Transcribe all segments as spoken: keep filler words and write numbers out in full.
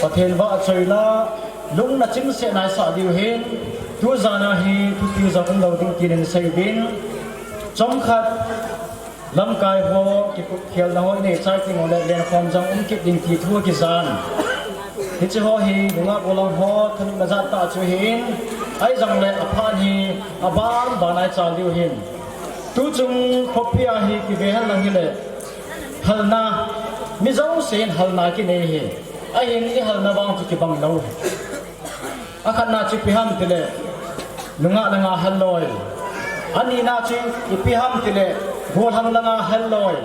Pathen vahchoila lungna chimset naisah diu hin, tujana hi thupi jong umlou ding tin in seiyuvin. Chomkhat lamkai ho, kikupkhelna ho inei chai teng uleh lenkhom jong um kit ding ti thu akijan. Hiche ho hi nungah golhang ho thanopna jahtah chu ahin, ahijongleh aphat hi aban ban a ichal diu hin. Tuchung khopia hi kive henlang hileh, halna, mi jousen halna kinei hi. Ahin ihalna vang chu kibang lou. Akhatna chu ipi ham tileh, nungah langa halloi. Anina chu ipi ham tileh, golhang langa halloi.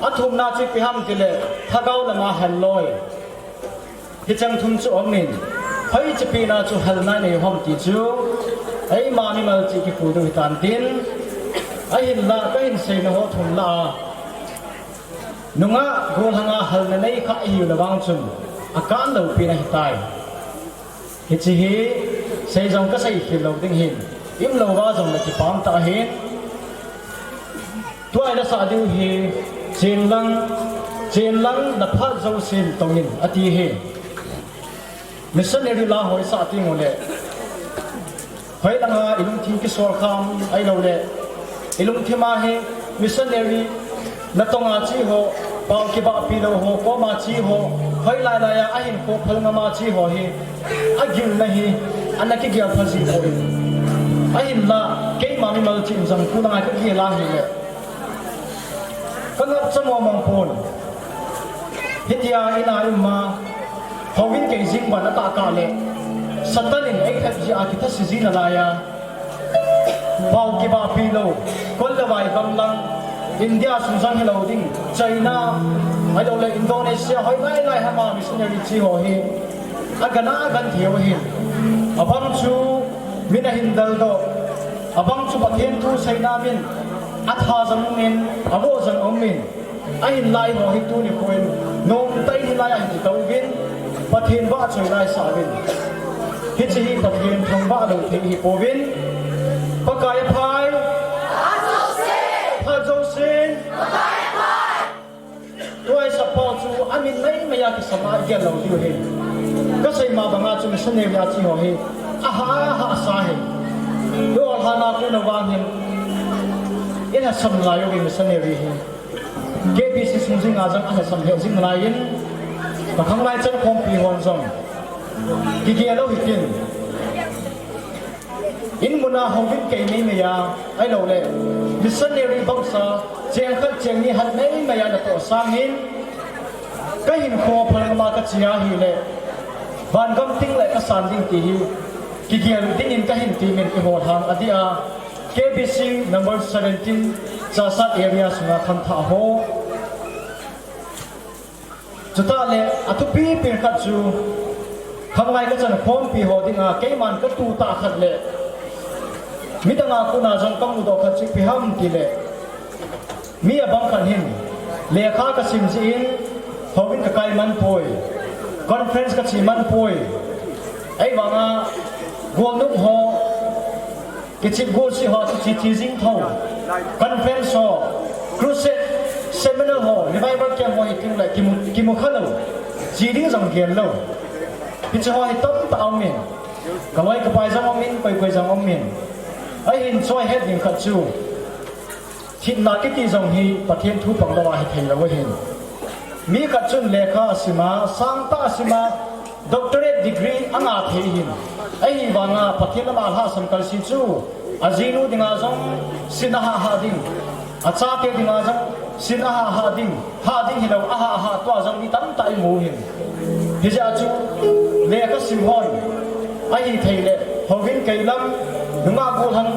Athumna chu ipi ham tileh, lhagao langa halloi. Hicheng thum chu aumin, hoiche pena chu halna inei ham ti chu eima mimal cheh kikhu diu hitan tin, ahinla kahin seina ho thum lah a, nungah golhanga halna neikha ihiu le vang chun, akan lou pen ahitai. Hiche hi sei jong kasei khel lou ding hin, imlou va jongle kipah tah ahin. Tua ilasah diu hi, chenlang, chenlang naphat jousen tongin ati hi. Missionary la ho isah teng uleh, hoilanga ilungthim kisol kham ahilouleh, ilungthima hi missionary natonga che ho, pao kibahpi lou ho koma che ho, hoilai laia ahinkho phal ngama che ho hi, agilna hi ana kigel pha jipoi. Ahinla keima mimal cheh in jong tulanga kagel ahileh, kangapcha mongmong pon. Hitia ina ima, houin kei jing ban atahkah leh, Satan in eithep jeh a kithasi ji nalaiya, pao kibahpi lou, kol le vai gamlang, India sung jong hilou ding, China, ahilouleh Indonesia, hoilai lai hama missionary che ho hi, agana agan theiu ahin. Abang chu min ahin deldoh, abang chu Pathen thu seina min atha jong umin, avoh jong aumin. Ahinla eiho hi tuni nikhoin nomtah in hilai a hin itouvin, Pathen vahchoila isah uvin. Hiche hi Pathen thangvah lou thei hipouvin. Pakai aphai. Phat jousen. Tua isah pau chu amin meimei a kisama igel lou diu ahi. Kasei ma banga chu missionary a che ho hi, aha, ahahsa ahi. Iol hana kona vang hin, ilhasam lai uve missionary hi. K B C sung jinga jong alhasam lheh jing laiyin, pakhanglai chankhompi hon jong kigel lou hitin, in muna houin kei meimei a, ahilouleh missionary bangsa cheng khat cheng ni hat meimei a natoh sangin, kahinkho phal ngama kache ahileh, vangam ting le kasan ding ti hi kigel dingin kahin temin, ihol hang adih a, K B C number seventeen, Chassad area sunga khangthah ho. Chutah le, athupi pen khat chu, khanglai kachankhompi ho dinga keiman katoh tah khat le, midanga kona jong kamudoh khat chu ipi ham tileh, mi abang khat hin lekha kasim jeh in houin kakai man poi, conference kache man poi. Ahivanga golnop ho, kichep golseh ho chu che che jing thou, conference ho, crusade, seminar ho, revival camp ho hiteng le kimu, kimu khalou, che ding jong gel lou. Hiche ho hi tamtah aumin, kaloi kapai jong aumin, koi koi jong aumin. Ahin choihet ding khat chu, thina kiti jong hi Pathen thu pang louva hithei lou ahin. Mi khat chun lekha asima, sangtah asima, doctorate degree anga thei ahin. Ahivanga Pathen lama alhahsam kalse chu, ajinu dinga jong sin ahahhah ding, achate dinga jong sin ahahhah ding, hah ding hilou, ahahhah tua jong mi tamtah imu ahin. Hijeh a chu, lekha sim hon, ahithei le, houin kei lam, nungah golhang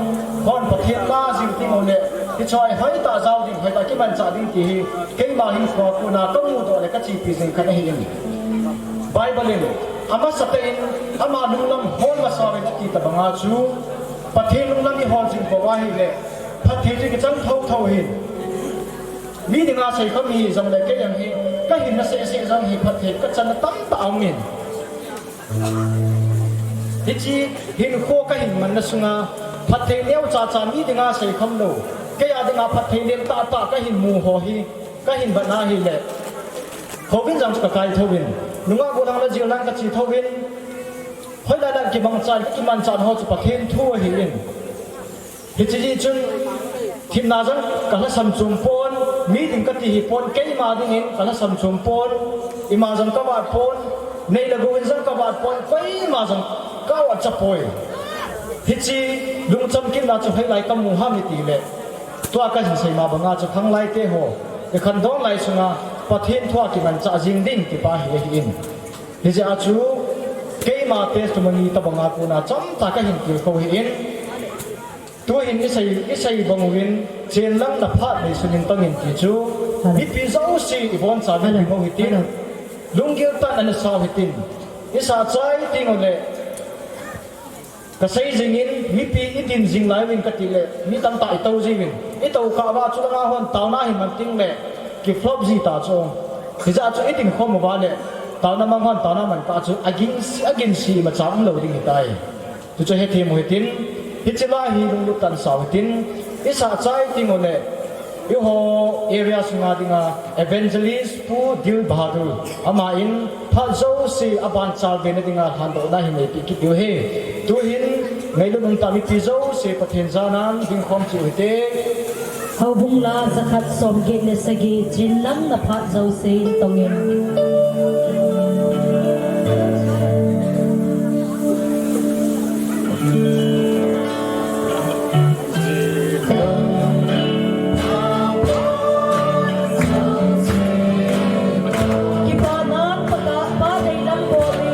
hon Pathen la jing teng uleh, hiche hi hoitah jao ding, hoitah kimanchah ding ti hi, keima hinkhoa kona kamudoh le kachepi jing khat ahin. Bible in, amasatah in, ama lunglam hol masa uvin ati tobanga chu, Pathen lunglam ihol jing pou ahileh, phatthei chu kichang thotho ahin. Mi dinga seikhom hijongle kei jong hi, kahinna sehseh jong hi phatthei kachanna tamtah aumin. Hiche hinkho kahin manna sunga, phatthei neocha cha mi dinga seikhom lou, keia dinga phatthei len tahtah kahin mu ho hi, kahin vetna ahileh, houin jong chu kakai thouvin. Nungah gollhang le jilnang kache thouvin, hoilai lai kimangchan, kakimanchah ho chu Pathen thu ahin. Hiche jeh chun, thina jong kalhasam chom pon, mi ding kati hipon, keima dingin kalhasam chom pon, ima jong kavat pon, nei le gou in jong kavat pon, koima jong kavat cha poi. Hiche lungchom kimna chu hoilai kamu ham itile, tua kahin seima banga chu khanglai teho, ikhandon lai sunga Pathen thua kimanchah jing ding tipa hi ahin. Hijeh a chu, keima testimony tobanga kona chomcha kahin tilkhou ahin. Tuhin isei, isei bang uvin, chenlangna phat neisun in tongin ti chu, mipi jouse ibonchauvin ding u hitin, lunggil tah in ana sau hitin, isah chai tengule, kasei jingin, mipi idin jing lai uvin katile, mi tamtah itou jiuvin, itou kah uva chulanga hon taona ahin man tengle, kiflop ji ta chu. Hijeh a chu idin khom uva le, taona mang hon taona man kah chu, aginse, aginse imacha umlou ding ahitai. Chuchu hethem u hitin, hiche la hi lunglut tah in sau hitin, isah chai tengule, eiho area sunga dinga Evangelist Pu Dil Bahadur, aman phat jouse abanchalbe na dinga lhandohna ahin neipeh kit diu ahi. Tuhin ngailut umtah mipi jouse Pathen janan dingkhom cheh u hite. Houbung la jakhat somget le sagi, chenlangna phat jouse in tongin. Kipanan Pakai, Pa deilam bol in.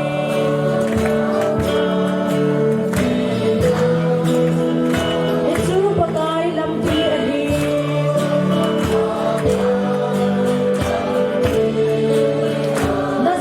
Hichu Pakai lampi ahi. Na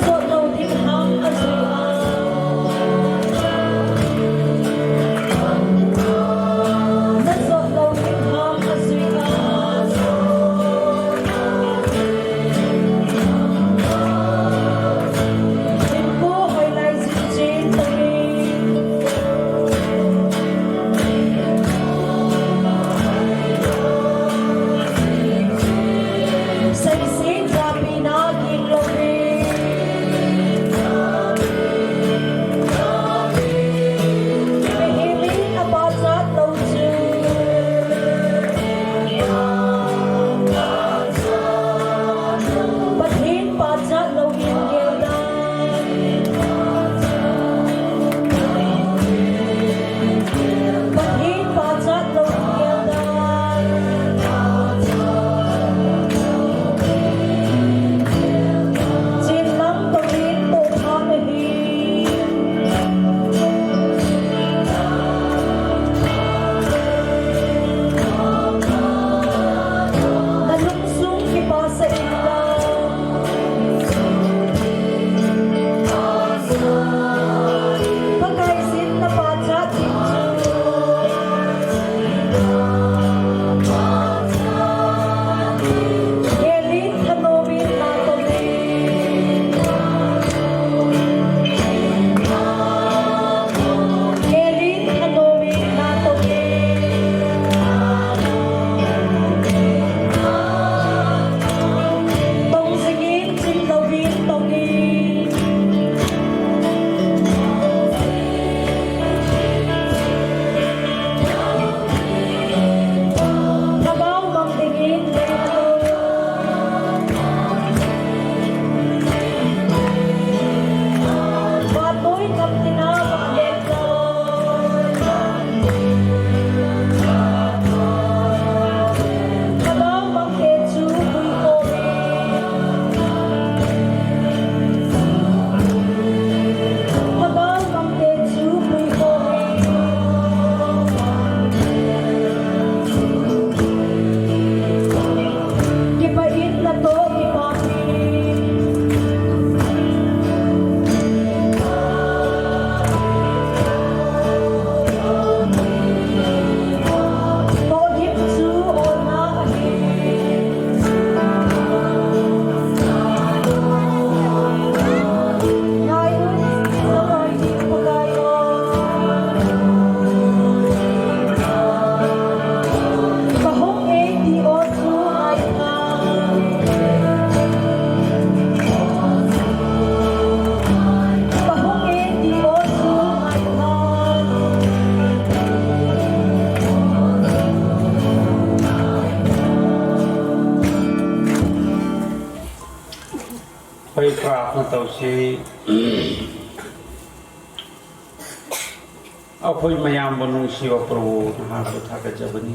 ꯑꯩꯈꯣꯏ ꯃꯌꯥꯝꯕꯨ ꯅꯨꯡꯁꯤꯕ ꯄ꯭ꯔꯚꯨ, ꯅꯍꯥꯛꯄꯨ ꯊꯥꯒꯠꯆꯕꯅꯤ꯫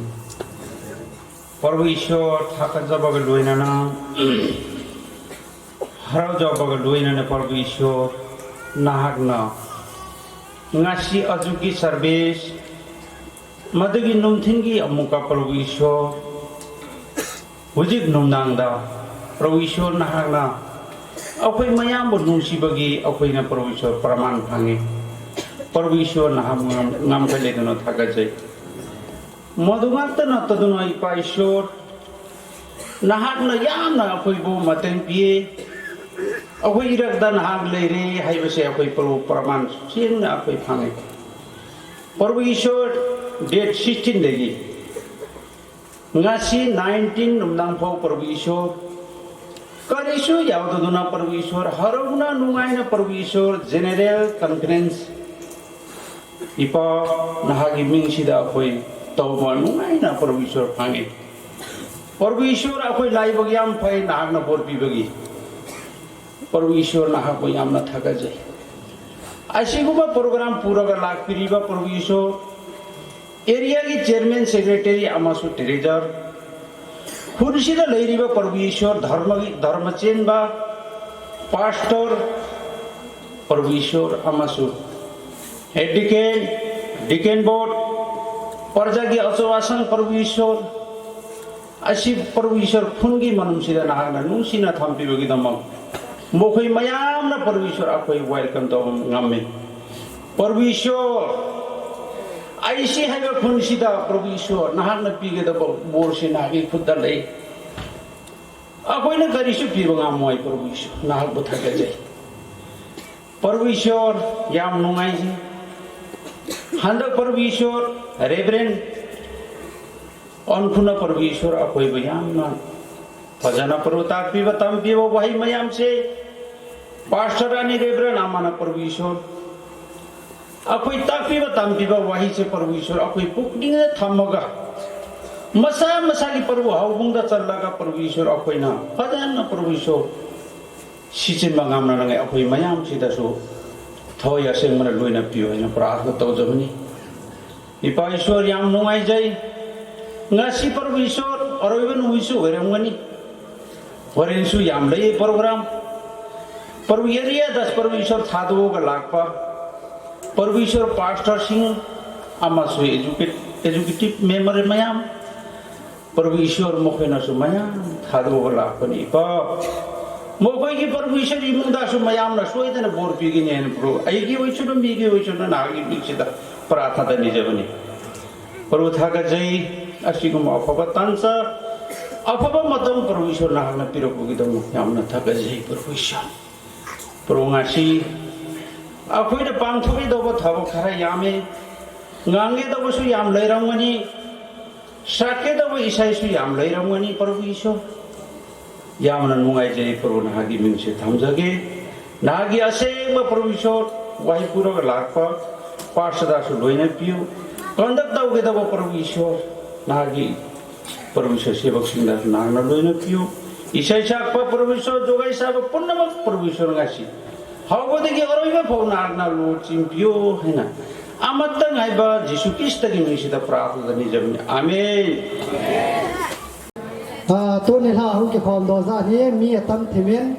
ꯄ꯭ꯔꯚꯨ ꯏꯁꯣꯔ, ꯊꯥꯒꯠꯆꯕꯒ ꯂꯣꯏꯅꯅ, ꯍꯔꯥꯎꯖꯕꯒ ꯂꯣꯏꯅꯅ, ꯄ꯭ꯔꯚꯨ ꯏꯁꯣꯔ, ꯅꯍꯥꯛꯅ ꯉꯁꯤ ꯑꯌꯨꯛꯀꯤ service, ꯃꯗꯨꯒꯤ ꯅꯨꯡꯊꯤꯜꯒꯤ ꯑꯃꯨꯛꯀ ꯄ꯭ꯔꯚꯨ ꯏꯁꯣꯔ, ꯍꯧꯖꯤꯛ ꯅꯨꯡꯗꯥꯡꯗ ꯄ꯭ꯔꯚꯨ ꯏꯁꯣꯔ ꯅꯍꯥꯛꯅ ꯑꯩꯈꯣꯏ ꯃꯌꯥꯝꯕꯨ ꯅꯨꯡꯁꯤꯕꯒꯤ ꯑꯩꯈꯣꯏꯅ ꯄ꯭ꯔꯚꯨ ꯏꯁꯣꯔ ꯄ꯭ꯔꯃꯥꯟ ꯐꯪꯉꯤ꯫ ꯄ꯭ꯔꯚꯨ ꯏꯁꯣꯔ ꯅꯍꯥꯛ ꯉꯝ-, ꯉꯝꯈꯩ ꯂꯩꯗꯨꯅ ꯊꯥꯒꯠꯆꯩ꯫ ꯃꯗꯨ ꯉꯥꯛꯇ ꯅꯠꯇꯗꯨꯅ ꯏꯄꯥ ꯏꯁꯣꯔ, ꯅꯍꯥꯛꯅ ꯌꯥꯝꯅ ꯑꯩꯈꯣꯏꯕꯨ ꯃꯇꯦꯡ ꯄꯤꯌꯦ꯫ ꯑꯩꯈꯣꯏ ꯏꯔꯛꯇ ꯅꯍꯥꯛ ꯂꯩꯔꯦ ꯍꯥꯏꯕꯁꯦ ꯑꯩꯈꯣꯏ ꯄ꯭ꯔꯚꯨ ꯄ꯭ꯔꯃꯥꯟ ꯁꯦꯡꯅ ꯑꯩꯈꯣꯏ ꯐꯪꯉꯦ꯫ ꯄ꯭ꯔꯚꯨ ꯏꯁꯣꯔ, date sixteen ꯗꯒꯤ ꯉꯁꯤ nineteen ꯅꯨꯡꯗꯥꯡ ꯐꯥꯎ ꯄ꯭ꯔꯚꯨ ꯏꯁꯣꯔ, ꯀꯔꯤꯁꯨ ꯌꯥꯎꯗꯗꯨꯅ ꯄ꯭ꯔꯚꯨ ꯏꯁꯣꯔ ꯍꯔꯥꯎꯅ ꯅꯨꯡꯉꯥꯏꯅ ꯄ꯭ꯔꯚꯨ ꯏꯁꯣꯔ general conference ꯏꯄꯥ ꯅꯍꯥꯛꯀꯤ ꯃꯤꯡꯁꯤꯗ ꯑꯩꯈꯣꯏ ꯇꯧꯕ ꯅꯨꯡꯉꯥꯏꯅ ꯄ꯭ꯔꯚꯨ ꯏꯁꯣꯔ ꯐꯪꯉꯦ꯫ ꯄ꯭ꯔꯚꯨ ꯏꯁꯣꯔ ꯑꯩꯈꯣꯏ ꯂꯥꯏꯕꯛ ꯌꯥꯝ ꯐꯩ ꯅꯍꯥꯛꯅ ꯕꯣꯔ ꯄꯤꯕꯒꯤ꯫ ꯄ꯭ꯔꯚꯨ ꯏꯁꯣꯔ ꯅꯍꯥꯛꯄꯨ ꯌꯥꯝꯅ ꯊꯥꯒꯠꯆꯩ꯫ ꯑꯁꯤꯒꯨꯝꯕ program ꯄꯨꯔꯒ ꯂꯥꯛꯄꯤꯔꯤꯕ ꯄ꯭ꯔꯚꯨ ꯏꯁꯣꯔ, areaꯒꯤ chairman, secretary ꯑꯃꯁꯨꯡ treasurer, ꯈꯨꯟꯁꯤꯗ ꯂꯩꯔꯤꯕ ꯄ꯭ꯔꯚꯨ ꯏꯁꯣꯔ, ꯙꯔꯃꯒꯤ, ꯙꯔꯃ ꯆꯦꯟꯕ pastor, ꯄ꯭ꯔꯚꯨ ꯏꯁꯣꯔ ꯑꯃꯁꯨꯡ head deacon, deacon board, ꯄ꯭ꯔꯖꯥꯒꯤ ꯑꯆꯧ ꯑꯁꯥꯡ ꯄ꯭ꯔꯚꯨ ꯏꯁꯣꯔ, ꯑꯁꯤ ꯄ꯭ꯔꯚꯨ ꯏꯁꯣꯔ ꯈꯨꯟꯒꯤ ꯃꯅꯨꯡꯁꯤꯗ ꯅꯍꯥꯛꯅ ꯅꯨꯡꯁꯤꯅ ꯊꯝꯕꯤꯕꯒꯤꯗꯃꯛ ꯃꯈꯣꯏ ꯃꯌꯥꯝꯅ ꯄ꯭ꯔꯚꯨ ꯏꯁꯣꯔ ꯑꯩꯈꯣꯏ welcome ꯇꯧꯕ ꯉꯝꯃꯤ꯫ ꯄ꯭ꯔꯚꯨ ꯏꯁꯣꯔ, ꯑꯩꯁꯤ ꯍꯥꯏꯕ ꯈꯨꯟꯁꯤꯗ ꯄ꯭ꯔꯚꯨ ꯏꯁꯣꯔ ꯅꯍꯥꯛꯅ ꯄꯤꯒꯗꯕ ꯕꯣꯔꯁꯤ ꯅꯍꯥꯛꯀꯤ ꯈꯨꯠꯇ ꯂꯩ꯫ ꯑꯩꯈꯣꯏꯅ ꯀꯔꯤꯁꯨ ꯄꯤꯕ ꯉꯝꯃꯣꯏ ꯄ꯭ꯔꯚꯨ ꯏꯁꯣꯔ, ꯅꯍꯥꯛꯄꯨ ꯊꯥꯒꯠꯆꯩ꯫ ꯄ꯭ꯔꯚꯨ ꯏꯁꯣꯔ, ꯌꯥꯝ ꯅꯨꯡꯉꯥꯏꯖꯩ꯫ ꯍꯟꯗꯛ ꯄ꯭ꯔꯚꯨ ꯏꯁꯣꯔ, Reverend ꯑꯣꯟꯈꯨꯅ ꯄ꯭ꯔꯚꯨ ꯏꯁꯣꯔ ꯑꯩꯈꯣꯏꯕꯨ ꯌꯥꯝꯅ ꯐꯖꯅ ꯄ꯭ꯔꯚꯨ ꯇꯥꯛꯄꯤꯕ, ꯇꯝꯕꯤꯕ ꯋꯥꯍꯩ ꯃꯌꯥꯝꯁꯦ, pastor ꯑꯅꯤ Reverend ꯑꯃꯅ ꯄ꯭ꯔꯚꯨ ꯏꯁꯣꯔ ꯑꯩꯈꯣꯏ ꯇꯥꯛꯄꯤꯕ, ꯇꯝꯕꯤꯕ ꯋꯥꯍꯩꯁꯦ ꯄ꯭ꯔꯚꯨ ꯏꯁꯣꯔ ꯑꯩꯈꯣꯏ ꯄꯨꯛꯅꯤꯡꯗ ꯊꯝꯃꯒ, ꯃꯁꯥ ꯃꯁꯥꯒꯤ ꯄ꯭ꯔꯚꯨ ꯍꯧꯕꯨꯡꯗ ꯆꯠꯂꯒ ꯄ꯭ꯔꯚꯨ ꯏꯁꯣꯔ ꯑꯩꯈꯣꯏꯅ ꯐꯖꯅ ꯄ꯭ꯔꯚꯨ ꯏꯁꯣꯔ ꯁꯤꯆꯤꯟꯕ ꯉꯝꯅꯅꯉꯥꯏ ꯑꯩꯈꯣꯏ ꯃꯌꯥꯝꯁꯤꯗꯁꯨ ꯊꯋꯥꯏ ꯑꯁꯦꯡꯕꯅ ꯂꯣꯏꯅ ꯄꯤꯌꯨ ꯍꯥꯏꯅ ꯄ꯭ꯔꯥꯔꯊꯅ ꯇꯧꯖꯕꯅꯤ꯫ ꯏꯄꯥ ꯏꯁꯣꯔ, ꯌꯥꯝ ꯅꯨꯡꯉꯥꯏꯖꯩ꯫ ꯉꯁꯤ ꯄ꯭ꯔꯚꯨ ꯏꯁꯣꯔ ꯑꯔꯣꯏꯕ ꯅꯨꯃꯤꯠꯁꯨ ꯑꯣꯏꯔꯝꯒꯅꯤ꯫ ꯍꯣꯔꯦꯟꯁꯨ ꯌꯥꯝ ꯂꯩ program꯫ ꯄ꯭ꯔꯚꯨ, areaꯗ ꯄ꯭ꯔꯚꯨ ꯏꯁꯣꯔ ꯊꯥꯗꯣꯛꯑꯒ ꯂꯥꯛꯄ ꯄ꯭ꯔꯚꯨ ꯏꯁꯣꯔ pastorꯁꯤꯡ ꯑꯃꯁꯨꯡ executive, executive member ꯃꯌꯥꯝ, ꯄ꯭ꯔꯚꯨ ꯏꯁꯣꯔ ꯃꯈꯣꯏꯅꯁꯨ ꯃꯌꯥꯝ ꯊꯥꯗꯣꯛꯑꯒ ꯂꯥꯛꯄꯅꯤ꯫ ꯏꯄꯥ, ꯃꯈꯣꯏꯒꯤ ꯄ꯭ꯔꯚꯨ ꯏꯁꯣꯔ ꯏꯃꯨꯡꯗꯁꯨ ꯃꯌꯥꯝꯅ ꯁꯣꯏꯗꯅ ꯕꯣꯔ ꯄꯤꯒꯅꯤ ꯍꯥꯏꯅ ꯄ꯭ꯔꯚꯨ, ꯑꯩꯒꯤ ꯑꯣꯏꯁꯅꯨ, ꯃꯤꯒꯤ ꯑꯣꯏꯁꯅꯨ, ꯅꯍꯥꯛꯀꯤ ꯃꯤꯡꯁꯤꯗ ꯄ꯭ꯔꯥꯔꯊꯅ ꯅꯤꯖꯕꯅꯤ꯫ ꯄ꯭ꯔꯚꯨ ꯊꯥꯒꯠꯆꯩ, ꯑꯁꯤꯒꯨꯝꯕ ꯑꯐꯕ ꯇꯥꯟꯖꯥ, ꯑꯐꯕ ꯃꯇꯝ ꯄ꯭ꯔꯚꯨ ꯏꯁꯣꯔ ꯅꯍꯥꯛꯅ ꯄꯤꯔꯛꯄꯒꯤꯗꯃꯛ ꯌꯥꯝꯅ ꯊꯥꯒꯠꯆꯩ ꯄ꯭ꯔꯚꯨ ꯏꯁꯣꯔ꯫ ꯄ꯭ꯔꯚꯨ ꯉꯁꯤ ꯑꯩꯈꯣꯏꯅ ꯄꯥꯡꯊꯣꯛꯀꯗꯧꯕ ꯊꯕꯛ ꯈꯔ ꯌꯥꯝꯃꯤ, ꯉꯥꯡꯒꯗꯧꯕꯁꯨ ꯌꯥꯝ ꯂꯩꯔꯝꯒꯅꯤ, ꯁꯛꯀꯗꯧꯕ ꯏꯁꯩꯁꯨ ꯌꯥꯝ ꯂꯩꯔꯝꯒꯅꯤ ꯄ꯭ꯔꯚꯨ ꯏꯁꯣꯔ꯫ ꯌꯥꯝꯅ ꯅꯨꯡꯉꯥꯏꯖꯩ ꯄ꯭ꯔꯚꯨ, ꯅꯍꯥꯛꯀꯤ ꯃꯤꯡꯁꯦ ꯊꯝꯖꯒꯦ꯫ ꯅꯍꯥꯛꯀꯤ ꯑꯁꯦꯡꯕ ꯄ꯭ꯔꯚꯨ ꯏꯁꯣꯔ ꯋꯥꯍꯩ ꯄꯨꯔꯒ ꯂꯥꯛꯄ pastorꯁꯨ ꯂꯣꯏꯅ ꯄꯤꯌꯨ꯫ Conduct ꯇꯧꯒꯗꯧꯕ ꯄ꯭ꯔꯚꯨ ꯏꯁꯣꯔ, ꯅꯍꯥꯛꯀꯤ ꯄ꯭ꯔꯚꯨ ꯏꯁꯣꯔ ꯁꯦꯕꯛꯁꯤꯡꯗꯁꯨ ꯅꯍꯥꯛꯅ ꯂꯣꯏꯅ ꯄꯤꯌꯨ꯫ ꯏꯁꯩ ꯁꯛꯄ ꯄ꯭ꯔꯚꯨ ꯏꯁꯣꯔ, ꯖꯒꯣꯏ ꯁꯥꯕ ꯄꯨꯝꯅꯃꯛ ꯄ꯭ꯔꯚꯨ ꯏꯁꯣꯔ ꯉꯁꯤ ꯍꯧꯕꯗꯒꯤ ꯑꯔꯣꯏꯕ ꯐꯥꯎ ꯅꯍꯥꯛꯅ ꯂꯨꯆꯤꯡꯕꯤꯌꯨ ꯍꯥꯏꯅ ꯑꯃꯠꯇ ꯉꯥꯏꯕ ꯖꯤꯁꯨ ꯈ꯭ꯔꯤꯁꯇꯒꯤ ꯃꯤꯡꯁꯤꯗ ꯄ꯭ꯔꯥꯔꯊꯅ ꯅꯤꯖꯕꯅꯤ꯫ ꯑꯥꯃꯦꯟ꯫ ꯑꯥ, ꯇꯨꯅꯤ ꯂꯥ ꯍꯨ ꯀꯤꯈꯣꯝ ꯗꯣ ꯖꯥ ꯍꯤ ꯃꯤ ꯑꯇꯝ ꯊꯤꯃꯤꯟ,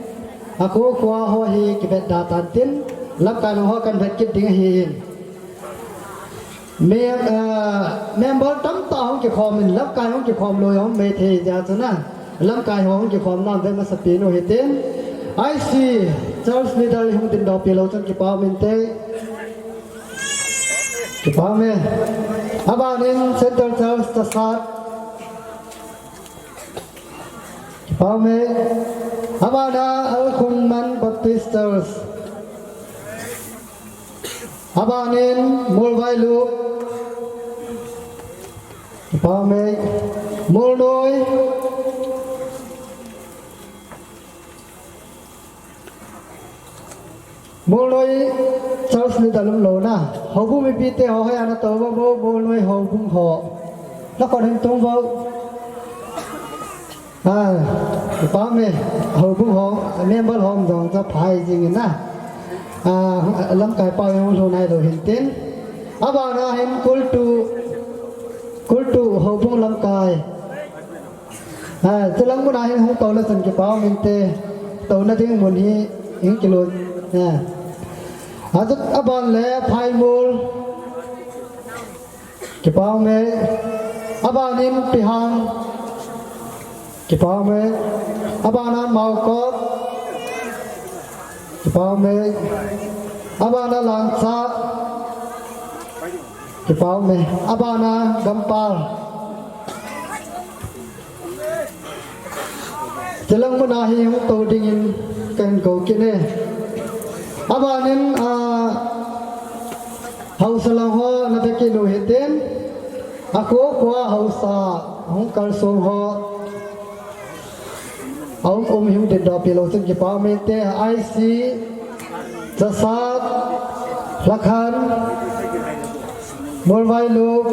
ꯑꯀꯨ ꯀꯨꯋꯥ ꯍꯣ ꯍꯤ ꯀꯤꯕꯦꯠ ꯗꯥ ꯇꯥꯟ ꯇꯤꯟ, ꯂꯝ ꯀꯥꯏ ꯃ ꯍꯣ ꯀꯟ ꯕꯦꯠ ꯀꯤꯠ ꯗꯤꯡ ꯍꯤ ꯏꯟ꯫ ꯃꯦꯝ-, ꯑ, member tamtah hung kikhom in, lamkai hung kikhom loi hung mei thei jeh chun a, lamkai ho hung kikhom nan ve masapen u hitin, I C church leader hung dingdoh pi lou chun kipa um inte. Kipa um e. Aban in Central Church Chasat. Kipa um e. Aban a Alkhun Man Baptist Church. Aban in Molvailup. Kipa um e. Molnoi. Molnoi church leader um lou na. Houbung mipi te ho hoi ana tou vo, Molnoi houbung ho. Na kon hin tung vo. Ah, kipah e, houbung ho, member ho jong cha phai jing in na. Ah, lamkai pa jong lhung nai lou hin tin. Abana hin kultu, kultu houbung lamkai. Ah, chulang muna hin hung tou le chun kipah inte. Touna ding mun hi hin kilut. Ah. Atu aban le Phaimul. Kipah e. Abanin Pihang. Kipah e. Abana Maokot. Kipah e. Abana Langcha. Kipah e. Abana Gampal. Chulang muna hi hung tou dingin kahin kou kit e. Abanin, ah, haosa lang ho na be kit u hitin. Akho kho a haosa hung kalsong ho. Aum um hung dindoh peh lou chun kipah inte. I C, Chasat, Lakhan, Molvailup,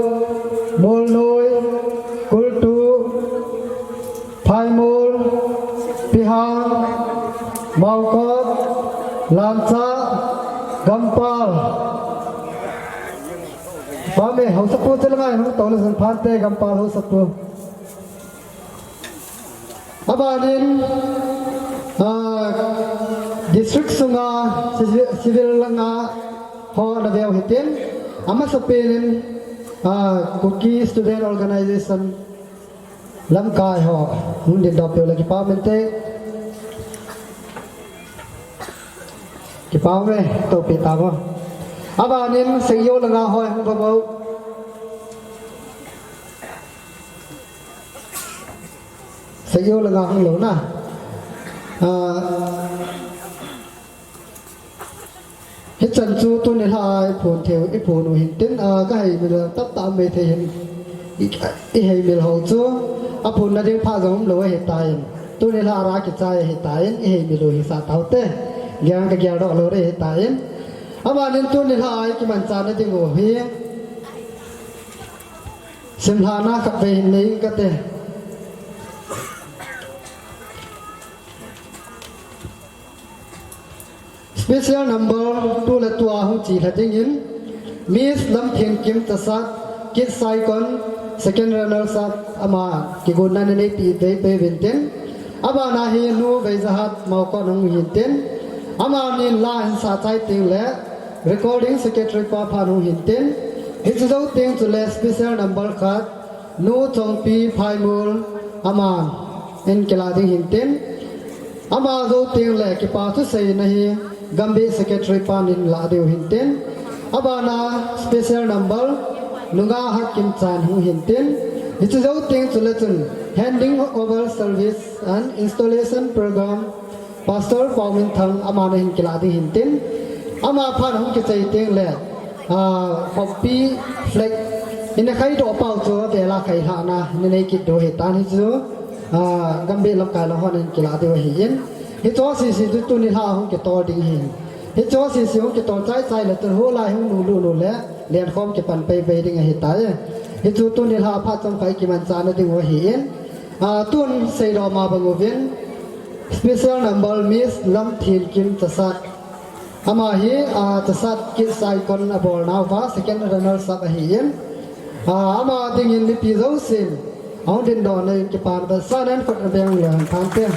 Molnoi, Kultu, Phaimul, Pihang, Maokot, Langcha, Gampal. Pame, haosapu chelanga hung tou le chun phante, Gampal haosapu. Abanin, ah, district sunga civil, civil langa ho na veu hitin, amasapen in, ah, Kuki Student Organization lamkai ho hung dindoh peh u le kipah inte. Kipah e, toupeh tauvo. Abanin Sengyo langa ho hung veu. Sengyo langa hung lou na. Ah, hichan chu tuni lha a i phon thei u, i phon u hin tin, ah, ka heimil tah tah mai thei hin. I, i heimil ho chu aphon na ding pha jong um lou ahitan. Tuni lha a ra kichai ahitan, i heimil u hisah taute. Gel ka geldoh lou ding ahitan. Abanin tuni lha a i kimanchah na ding u hi. Simlhahna khatvei hin nei kate. Special number two le two a hung chelha dingin Miss Lamthenkim Chasat, Kit Saikon, second runners up, ama kigotna nei peh peh peh uvin tin. Abana hi Nu Veizahat Maokot hung hin tin. Amanin la hin sah chai teng le Recording Secretary pa phan hung hin tin, hiche jou teng chule special number khat, Nu Chongpi Phaimul, aman in kilah ding hin tin. Ama jou teng le kipa thuseina hi Gambih Secretary pan in lah diu hin tin. Abana special number, Nunga Hatkim Chan hung hin tin. Hiche jou teng chule chun handing over service and installation program, Pastor Pauminthang aman ahin kilah ding hin tin. Ama phan hung kichai teng le, ah, khoppi flag ina khaidoh pau chu vela khailhahna nei kit diu ahitan hichu, ah, Gambih lamkai lang hon ahin kilah diu ahin. Hichu sese chu tuni lha hung kitol ding ahin. Hichu sese hung kitol chai chai le tun hoilai hung nunglut nu le lenkhom kipan pei pei ding ahitai. Hichu tuni lha phat chomkhat i kimanchah na diu ahin. Ah, tun seidoh ma bang uvin. Special number Miss Lamthenkim Chasat. Ama hi, ah, Chasat Kit Saikon abolnauva second runners up ahin. Ah, ama dingin mipi jousen ahung dindoh na in kipa na bel sa nen khut na beng le hang thang te.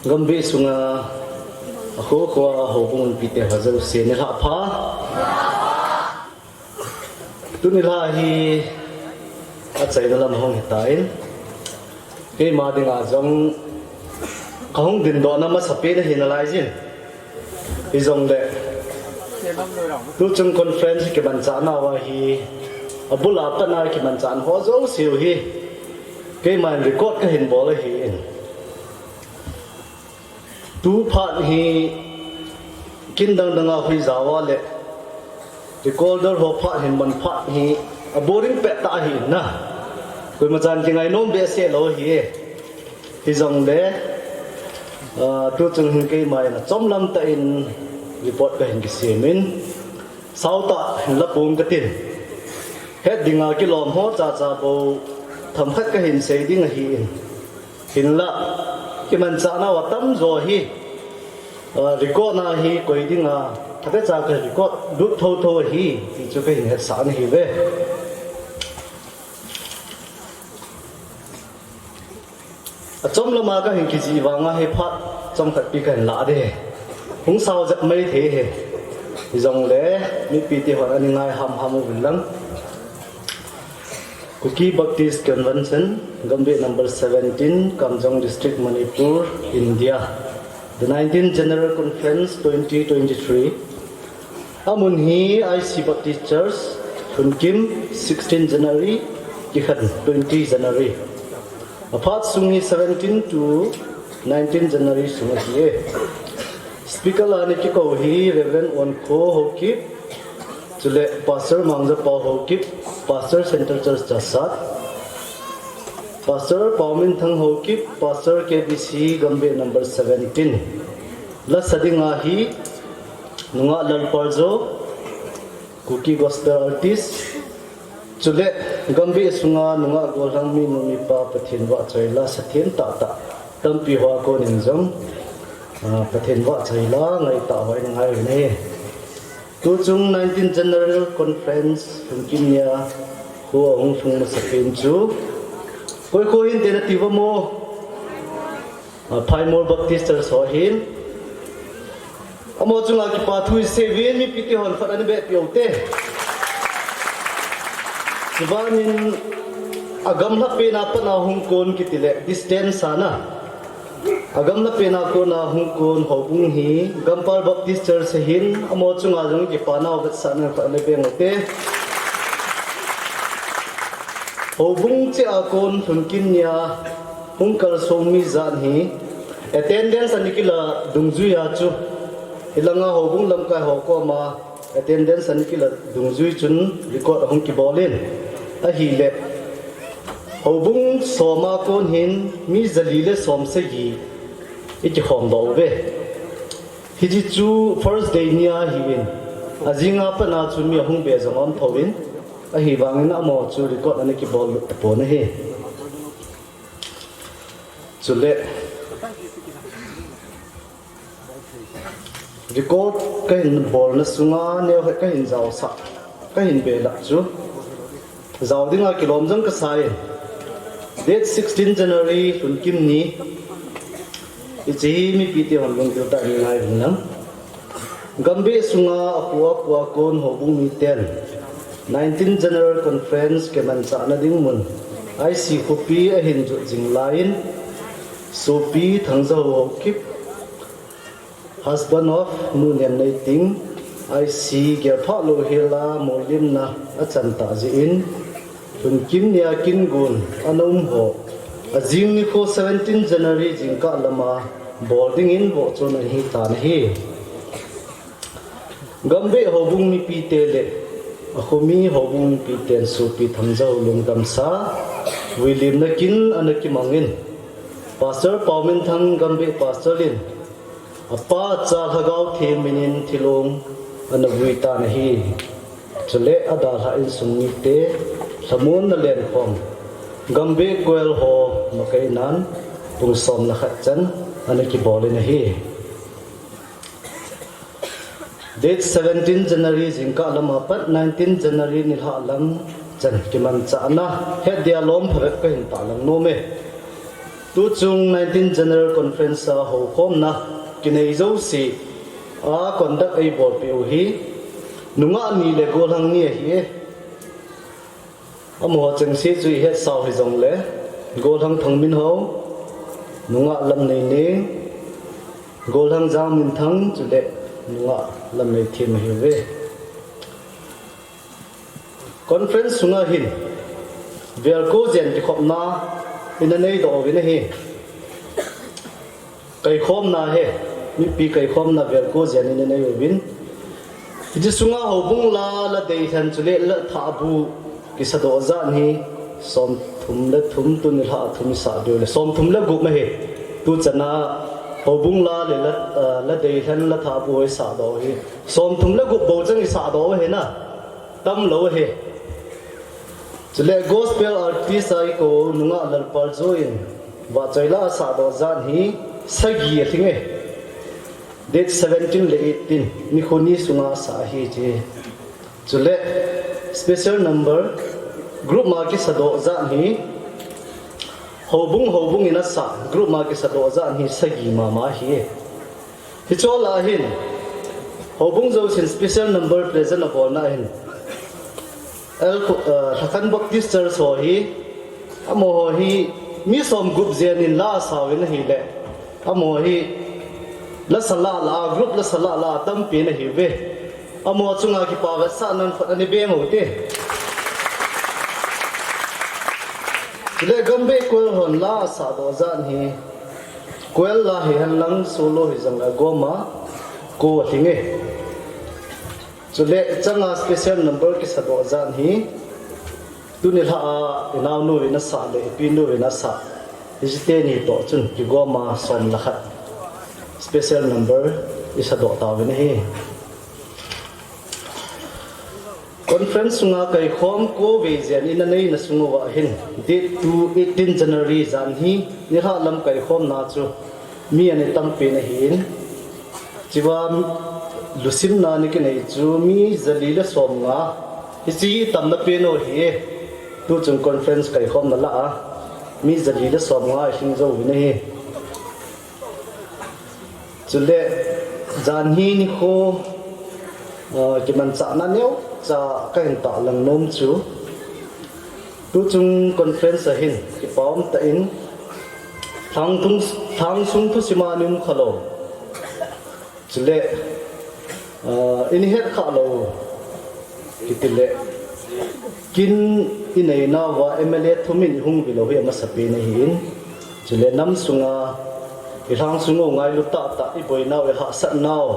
Gambih sunga akho kho a houbung umpi te ho jouse nilhah pha. Tuni nilhah hi achaina lam hung hitan. Keima dinga jong kahung dindohna masapen ahi nalai jin. Hijongle tuchung conference kimanchah nauva hi abul a pat a kimanchah ho jouse u hi keiman record kahin bol ahin. Tu phat hi kin dang dang a hui jao a le recorder ho phat hin man phat hi a boring pet tah ahi na. Koima chan kingai nom behseh lou ahi. Hijongle, ah, tuchung hin keima in achom lam tah in report kahin kisem in. Sao tah hin la pung katin. Het dinga kilom ho chacha bou themkhat kahin sei ding ahin. Hinlah, kimanchahna uva tamjo hi, ah, record na hi koi dinga, abecha ka record lut thotho ahi, ti chu kahin hetsah nahiuve. Achom lama kahin kijih vanga hi phat chomkhat pi kahin lah ding. Hung sao jep mai thei hi. Hijongle, mipi te hon ana ngai hamham uvin lang. Kuki Baptist Convention, Gambih number seventeen, Kamjong District, Manipur, India. The nineteenth General Conference, twenty twenty-three. Amun hi I C Baptist Church, Thunkim, sixteen January, kikhen twenty January. Aphat sung hi seventeen to nineteen January sung ahi e. Speaker la ana kikou hi Reverend Onkho Haokip, chule Pastor Mangjapao Haokip, Pastor Central Church Chassad, Pastor Pauminthang Haokip, Pastor K B C Gambih number seventeen. La sa dinga hi Nungah Lalpaljo, Kuki Gospel Artist, chule Gambih sunga nungah gollhang minu mipa Pathen vahchoi la sa them tahtah tampi hoa konin jong, ah, Pathen vahchoi la ngaitah hoa ingai uvin ahi. Tuchung nineteenth General Conference Thunkim nia kho ahung lhung masapen chu koi kho hinte nati uvam o? Ah, Phaimol Baptist Church ho ahin. Amaho chunga kipa thu isei uvin, mipi te hon phat ana behpeh ute. Chubanin agamla pena pat a hung kon kiti le distance ana. Agamla pena kona hung kon houbung hi Gampal Baptist Church ahin, amaho chunga jong kipa nau vetsahna phat ana beng ute. Houbung cheh a kon Thunkim nia hung kalsong mi jan hi attendance ana kila dungjuia chu, hilanga houbung lamkai ho koma attendance ana kila dungjui chun record ahung kibol in, ahile houbung som a kon hin mi jali le som sagi ikikhom doh uve. Hiche chu first day nia ahiuvin, ajinga pat a chu mi ahung be jong aum thouvin, ahivangin amaho chu record ana kibol lut tapon ahi. Chule record kahin bolna sunga neokhat kahin jaosah, kahin belap chu jao dinga kilom jong kasai. Date sixteen January Thunkim ni, hiche hi mipi te hon lunggil tah in ngai uvin lang. Gambih sunga akhu akhu a kon houbung miten nineteenth General Conference kimanchahna ding mun I C khopi ahin jot jing laiyin, sopi Thangjahou Haokip, husband of Nu Nemneiting, I C gelphah louhela mollimna achan tah jeh in, Thunkim nia kin gon ana um ho, ajing nikho seventeen January jingkah lama bol dingin vohchon ahi tan ahi. Gambih houbung mipite le akhomi houbung mipiten sopi Thangjahou lungdamsa vuilimna kin ana kimangin, Pastor Pauminthang Gambih Pastor in apa cha Lhagao Theng minin thilong ana vui tan ahi. Chule adalhah insung mite lhamonna lenkhom Gambih kwel ho makainan pung som le khat chan ana kibol in ahi. Date seventeen January jingkah lama pat nineteen January nilhah lam chan kimanchahna hetdia lom phabep kahin tahlang nom e. Tuchung nineteenth General Conference a houkhomna kinei jouse a conduct eibolpeh u hi nungah ni le gollhang ni ahi e. Amaho chengse chu ihetsau hijongle, gollhang Thangminhao, nungah Lamneineng, gollhang Jangminthang chule nungah Lamneithem ahiuve. Conference sunga hin velko jen kikhopna ina neidoh uvin ahi. Kaikhomna hi, mipi kaikhomna velko jen ina neiuvin. Hiche sunga houbung la, la deilhen chule la thahbu kisadoh jat hi somthum le thum, tuni lha thum isah diu le somthum le gup ahi. Tuchana houbung la le la, ah, la deilhen la thahbu isahdoh hi somthum le gup bou chang isahdoh ahi na. Tamlou ahi. Chule gospel artist a i ko nunga Lalpal Join vahchoi la a sahdoh jan hi sagi a lhing e. Date seventeen le eighteen nikho ni sunga sa hi chi. Chule special number group ma kisadoh jan hi houbung houbung in a sa group ma kisadoh jan hi sagi mama hi. Hichol a hin houbung jousen special number present a bolna hin El, uh, Lhakhan Baptist Church ho hi, amaho hi mi som gup jen in la a sauvin ahile, amaho hi la sala la, group la sala la tampi na hiuve. Amaho chunga kipa vetsahnan phot ani beng u te. Chule Gambeh Choir hon la a sahdoh jan hi choir la hihen lang solo hijong le goma ko a lhing e. Chule changa special number kisadoh jan hi tuni lha a inaonu in a sa le ipinu in a sa. Hiche teni toh chun kigoma som le khat special number i sadoh tauvin ahi. Conference sunga kaikhom ko vei jen in a neina sung uva hin date two eighteen January jan hi nilhah lam kaikhomna chu mi ani tampen ahin. Chua lusimna ni kinei chu mi jali le somnga. Hiche hi tamna pen u ahi e. Tuchung conference kaikhomna lah a mi jali le somnga ahing jouvin ahi. Chule jan hi nikho kimanchahna neocha kahin tahlang nom chu. Tuchung conference a hin kipa umtah in lhangsung thusima ni um khalou. Chule ini het khalou. Kitile kin ineinauva M L A thumin ihung vilou hi amasapen ahin. Chule nam sunga ilhangsung u ngailu tahtah iboinau ihahsatnau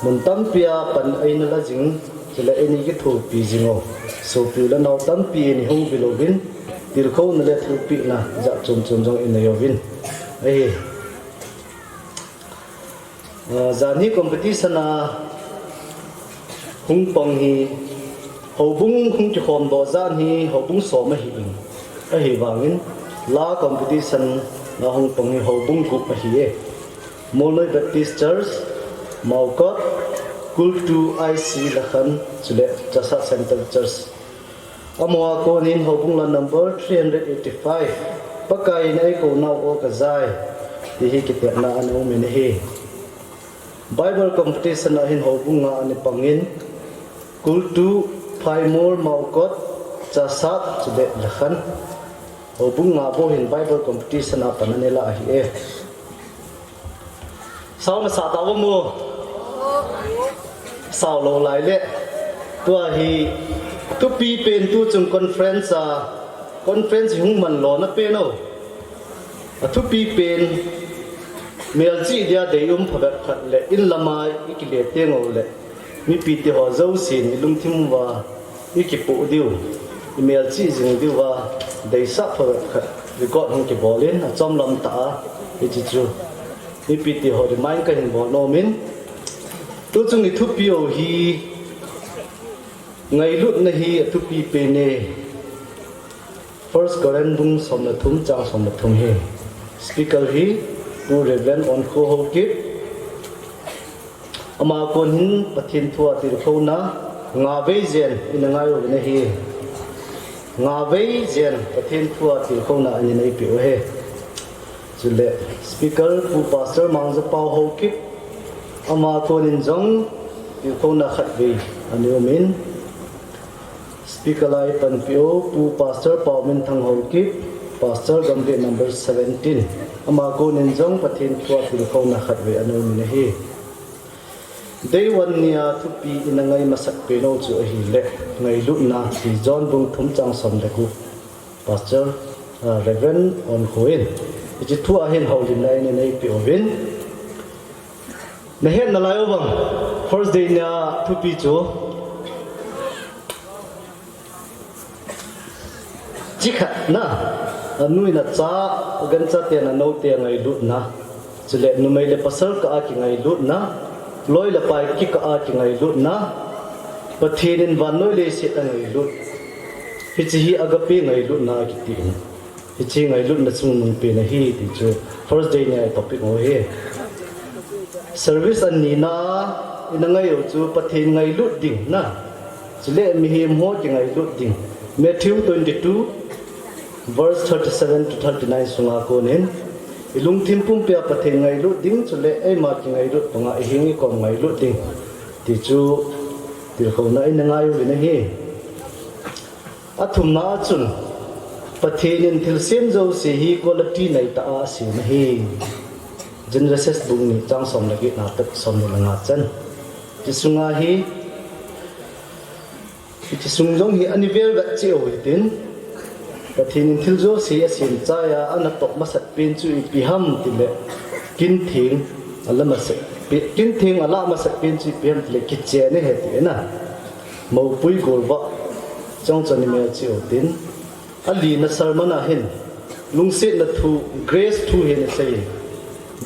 mun tampia pan eina la jing. Chule eini kithopi jing u sopi u le nao tampi in ihung vilouvin tilkhouna le thupehna jat chom chom jong inei uvin ahi. Jan hi competition a hung pang hi houbung hung kikhomdoh jan hi houbung som ahin, ahivangin la competition a hung pang hi houbung gup ahi e. Molnoi Baptist Church, Maokot, Kultu I C Lakhan, chule Chassad Central Church. Amaho a konin houbung la number three hundred eighty-five, Pakai in eikou nau o kajai, ti hi kitepna ana um in ahi. Bible competition a hin houbung nga ana pangin, Kultu, Phaimol, Maokot, Chassad, chule Lakhan. Houbung nga bou hin Bible competition a pan ana la ahi e. Sao nasah tauvam o. Sao lou laile. Tua hi thupi pen tuchung conference a, conference hung man lona pen o. Athupi pen melchih dia deium phabep khat le inlama ikile teng u le mipite ho jousen ilungthim uva ikipoh diu, imelchih jing diuva deisah phabep khat record hung kibolin achomlam tah a hiche chu mipite ho remind kahin bol nomin, tuchung ithupi u hi ngailutna hi athupi pen e. First Corinth bung som le thum chang som le thum hi. Speaker hi Pu Reverend Onkho Haokip. Ama kon hin Pathen thua tilkhouna nga vei jen ina ngai uvin ahi. Nga vei jen Pathen thua tilkhouna ana neipeh u ahi. Chule speaker Pu Pastor Mangjapao Haokip. Ama konin jong tilkhouna khatvei ana umin. Speaker lai panpeh u Pu Pastor Paominthang Haokip, Pastor Gambih number seventeen. Ama konin jong Pathen thua tilkhouna khatvei ana umin ahi. Day one nia thupi ina ngai masak pen u chu ahile ngailutna ti John bung thum chang som le gup. Pastor, Reverend Onkho in hiche thua hin houlimna ina neipeh uvin. Nahet nalai uvem, first day nia thupi chu. Chikhatna, anu in acha, agancha ten anou te angailutna. Chule numei le pasal kah a kingailutna, loi le pai kikah a kingailutna, Pathen in vannoi leiset angailut. Hiche hi agape ngailutna kiti. Hiche ngailutna chungnung pen ahi ti chu first day ni a topic ho hi. Service anina ina ngai u chu Pathen ngailut ding na. Chule mihem ho kingailut ding. Matthew twenty-two, verse thirty-seven to thirty-nine sunga konin, ilungthim pumpia Pathen ngailut ding, chule eima kingailut banga iheng ikom ngailut ding. Ti chu tilkhouna ina ngai uvin ahi. Athumna a chun, Pathen in thilsem jouse hi quality neitah a asem ahi. Genesis bung ni chang som le get na pat som ni le nga chan. Hiche sunga hi, hiche sung jong hi ani vel vet cheh u hitin, Pathen in thil jouse asem chai a, ana toh masat pen chu ipi ham tile, kintheng ala masat pe-, kintheng ala masat pen chu ipi ham tile, kichen ahi ti na. Mopui golvah chang chun imel cheh u tin, alina sermon a hin, lungsetna thu, grace thu hi ana sei.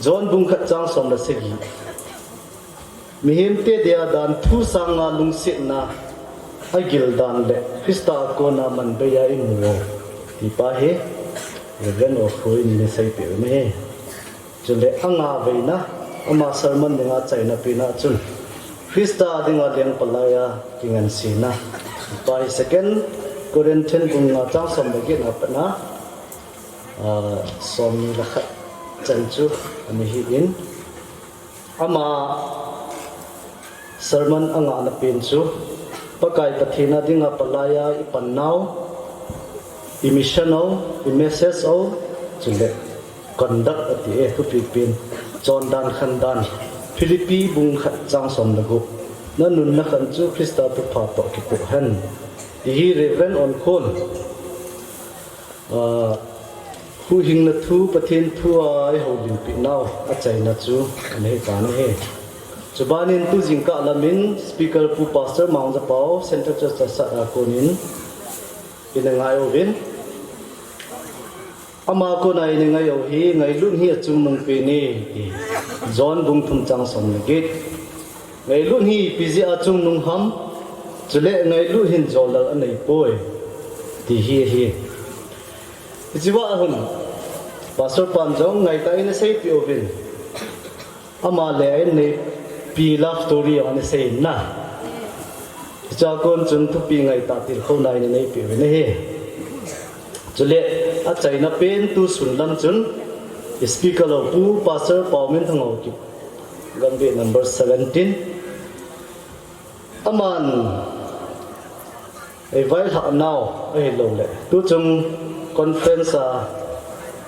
John bung khat chang som le sagi. Mihemte dia dan thu sanga lungsetna agil dan le Christa a kona manbei a imu u, ti pa hi Reverend Okhu in ana seipeh u ahi. Chule anga veina, ama sermon dinga achaina pen a chun, Christa dinga lengpalai a kingansena, ti pa hi Second Corinthian bung nga chang som le get na pat na, ah, som ni le khat chan chu ana hi in, ama sermon angahna pen chu, Pakai Pathen a dinga palai a ipan nau, imission u, imessage u, chule conduct ati e, thupi pen, chondan khandan, Philippi bung khat chang som le gup. Nanun nakhan chu Christa thupha toh kitoh hen. Ti hi Reverend Okhu in, ah, huhhingna thu, Pathen thu a eihoulimpi nau achaina chu ana hi tan ahi. Chubanin tu jingkah lamin speaker Pu Pastor Mangzapao, Central Church Chassad a konin ina ngai uvin. Ama kona ina ngai u hi, ngailut hi achungnung pen e, ti. John bung thum chang som le get. Ngailut hi ipi jeh a chungnung ham, chule ngailut hin jollal anei poi, ti hi ahi. Hiche va hun, Pastor pan jong ngaitah in ana seipeh uvin. Ama le a inneipi love story jong ana sei in na. Hichea kon chun thupi ngaitah tilkhouna ina neipeh uvin ahi. Chule achaina pen tu sun lam chun speaker lou Pu Pastor Paominthang Haokip, Gambih number seventeen. Aman eivailhah nau ahilouleh tuchung conference a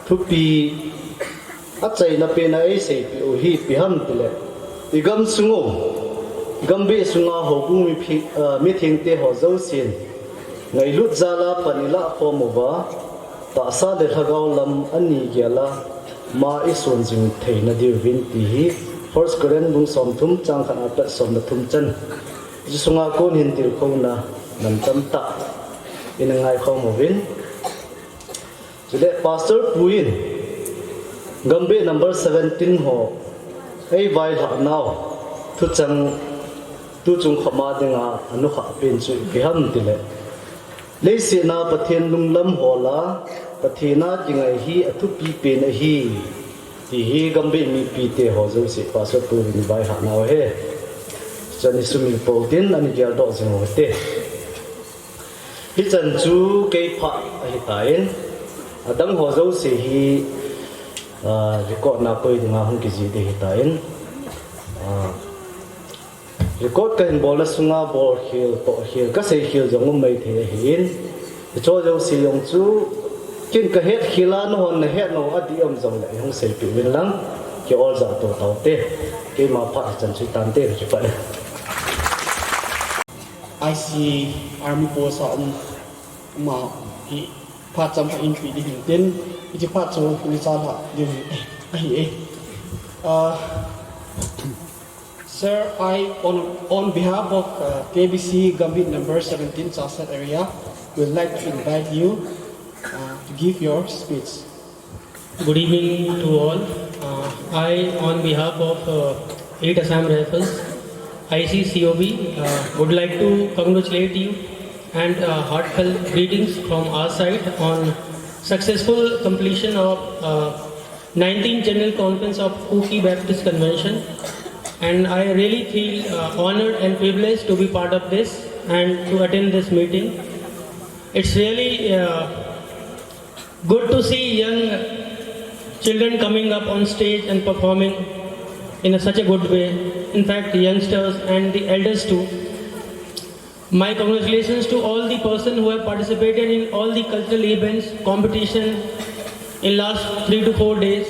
thupi achaina pen a eiseipeh u hi ipi ham tile, igamsung u, Gambih sunga houbung miphi-, ah, mithengte ho jousen ngailut jal a pan ilah khom uva, tahsa le lhagao lam ani gel a ma ison jing theina diuvin ti hi First Corinth bung somthum chang khat a pat som le thum chan. Hiche sunga kon hin tilkhouna mantam tah ina ngaikhom uvin. Chule Pastor pu in Gambih number seventeen ho eivailhah nau thucheng tuchung khop a dinga anukhah pen chu ipi ham tile, leiset a Pathen lunglam hol a Pathen a kingai hi athupi pen ahi, ti hi Gambih mipite ho jouse Pastor pu in vailhah nau ahi. Chan isumil pou tin ana geldoh jing u hite. Hichan chu kei phat ahitan, adang ho jouse hi, ah, record na koi dinga hung kijih ding ahitan, ah, record kahin bolna sunga bolkhel, tohkhel, kaseikhel jong um maithei ahin, hicho jouse jong chu ken kahetkhel a, nahon nahet nau adih um jongle hung seipeh uvin lang, ki-ol jah to taute, keima phat hichan chu hitante, kipah e. I C Army Post a um, ama hi phat chomkhat inpi ding hintin, hiche phat chu nichalhah ding ahi e. Uh, sir, I, on, on behalf of, uh, K B C Gambih number seventeen Chassad area, would like to invite you, uh, to give your speech. Good evening to all. Uh, I, on behalf of, uh, eight Assam Rifles, I C C O B, uh, would like to congratulate you And uh, heartfelt greetings from our side on successful completion of uh, nineteenth General Conference of Kuki Baptist Convention. And I really feel uh, honored and privileged to be part of this and to attend this meeting. It's really uh, good to see young children coming up on stage and performing in a, such a good way. In fact, youngsters and the elders too. My congratulations to all the person who have participated in all the cultural events, competition in last three to four days.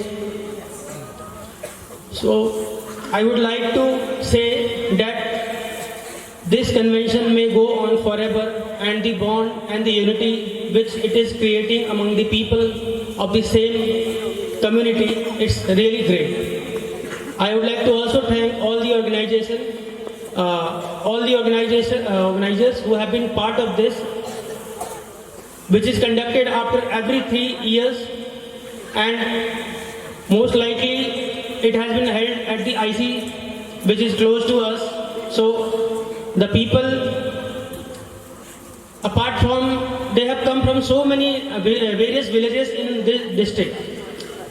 So I would like to say that this convention may go on forever, and the bond and the unity which it is creating among the people of the same community, it's really great. I would like to also thank all the organization, uh, all the organization, uh, organizers who have been part of this, which is conducted after every three years, and most likely it has been held at the I C, which is close to us. So the people, apart from, they have come from so many uh, va- uh, various villages in this district.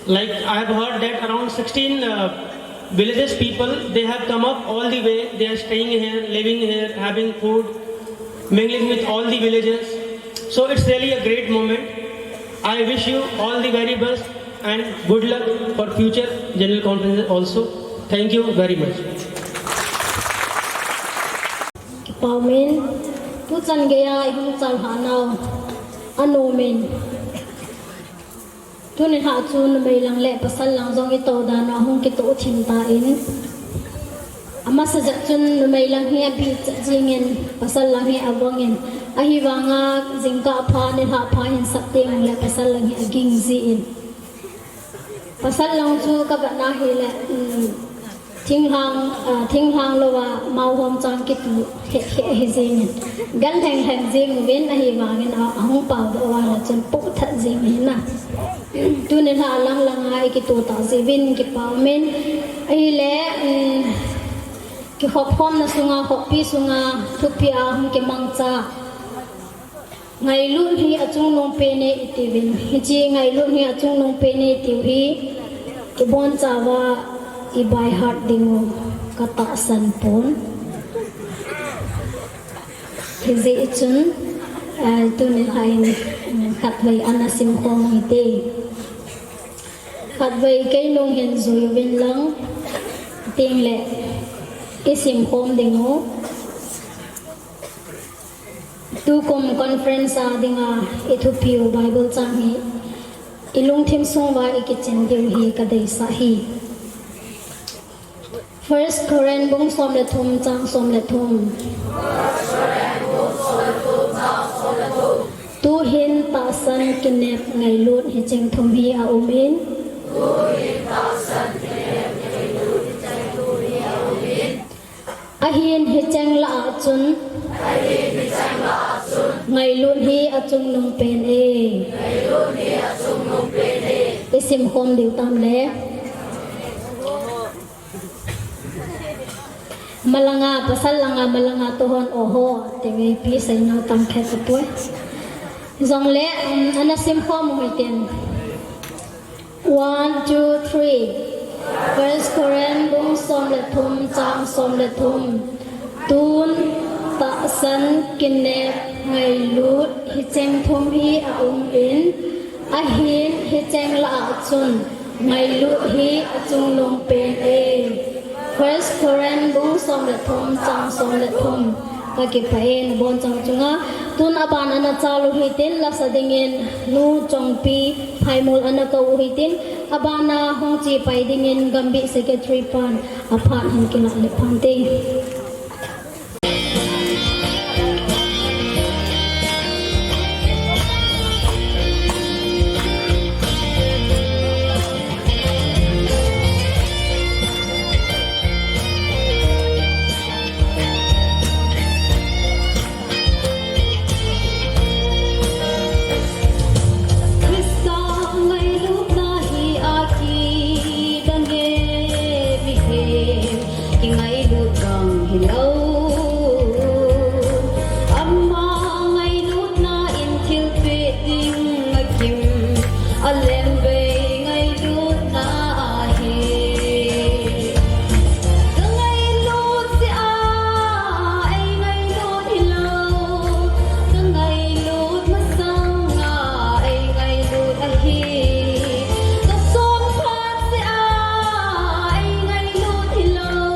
Like I have heard that around sixteen uh, villages people, they have come up all the way. They are staying here, living here, having food, mingling with all the villages. So it's really a great moment. I wish you all the very best and good luck for future general conferences also. Thank you very much. Kipa umin, tuchan geiya ihung chalhah nau anom in. Tuni lhah chu numei lang le pasal lang jong itoh dan u ahung kitoh thim tan. Amasa jat chun numei lang hi abichat jingin, pasal lang hi avangin. Ahivanga jingkah pha, nilhah pha hin sap teng le pasal lang hi aging jin. Pasal lang chu kavetna hile, um, thinglhang, ah, thinglhang louva mao hom chang kitu khe khe hi jingin. Gal lheng lheng jing uvin ahivangin a, ahung pao doh uva le chun poh that jing hi na. Tuni lhah lang langa ikitoh tah jeh uvin kipa umin. Ahile, um, kikhop khomna sunga, khoppi sunga, thupi a hung kimangcha ngailut hi achungnung pen e itiuvin. Hiche ngailut hi achungnung pen e itiu hi, ibonchauva i by heart ding u katahsan pon. Hijeh chun, ah, tuni lhah in, um, khatvei ana simkhom u hite. Khatvei keinung hin jui uvin lang, tengle isimkhom ding u. Tukum conference a dinga ithupiu Bible chang hi ilungthim sunguva ikichen diu hi kadeisah hi. First Corinth bung som le thum chang som le thum. Tuhin tahsan kinep ngailut hicheng thum hi aumin. Ahin hicheng lah a chun ngailut hi achungnung pen e. Isimkhom diu tam le. Malanga, pasal langa, malanga tohon oho, tiuve pi seinau tam khat tapoi. Jongle, um, ana simkhom u hitin. One, two, three. First Corinth bung som le thum, chang som le thum. Tun tahsan kinep ngailut hicheng thum hi aumin, ahin hicheng lah a chun ngailut hi achungnung pen e. First Corinth bung som le thum, chang som le thum. Kakipah e nabonchauva chunga. Tun aban ana chal u hitin, lasa dingin Nu Chongpi Phaimol ana kou u hitin, abana hung chepai dingin Gambih Secretary pan aphat hin kilah le phante. Christa ngailutna hi akidang e, mihem kingailut bang A lem bei ngailutna ahi. Ka ngailut jeh a ei ngailut hilou, ka ngailut masang a ei ngailut ahi. Ka chonphat jeh a ei ngailut hilou,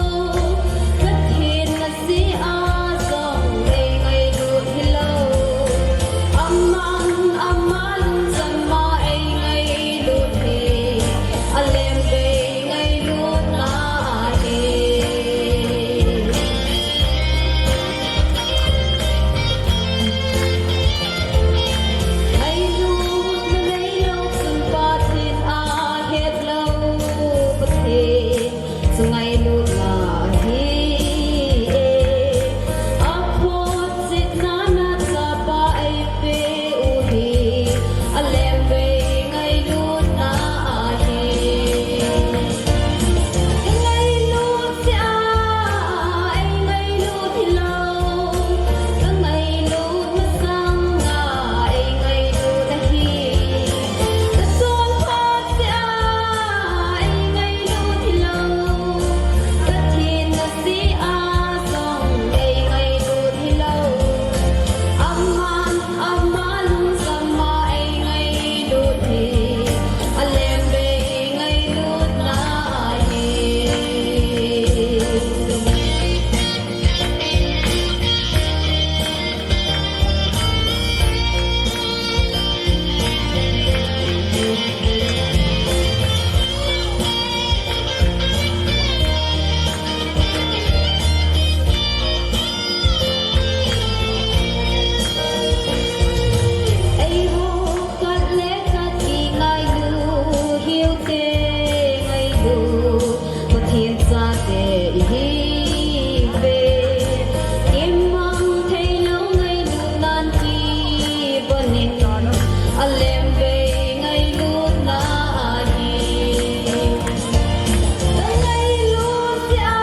Pathen naseh a jong ei ngailut hilou. Aman ama lungchang a ei ngailut hi, a lem bei ngailutna ahi. Ngailutna neilou chun Pathen a hetlou Pathen chu ngailutna ahi e. A photchetna na chapa eipeh u hi, a lem bei ngailutna ahi. Ka ngailut jeh a ei ngailut hilou, ka ngailut masang a ei ngailut ahi. Ka chonphat jeh a ei ngailut hilou, Pathen naseh a jong ei ngailut hilou. Aman ama lungchang a ei ngailut hi, a lem bei ngailutna ahi. Eiho khat le khat kingailu hiu te, ngailu Pathen chate ihiuve. Kimang theilou ngailutnan kipan in, a lem bei ngailutna ahi. Ka ngailut jeh a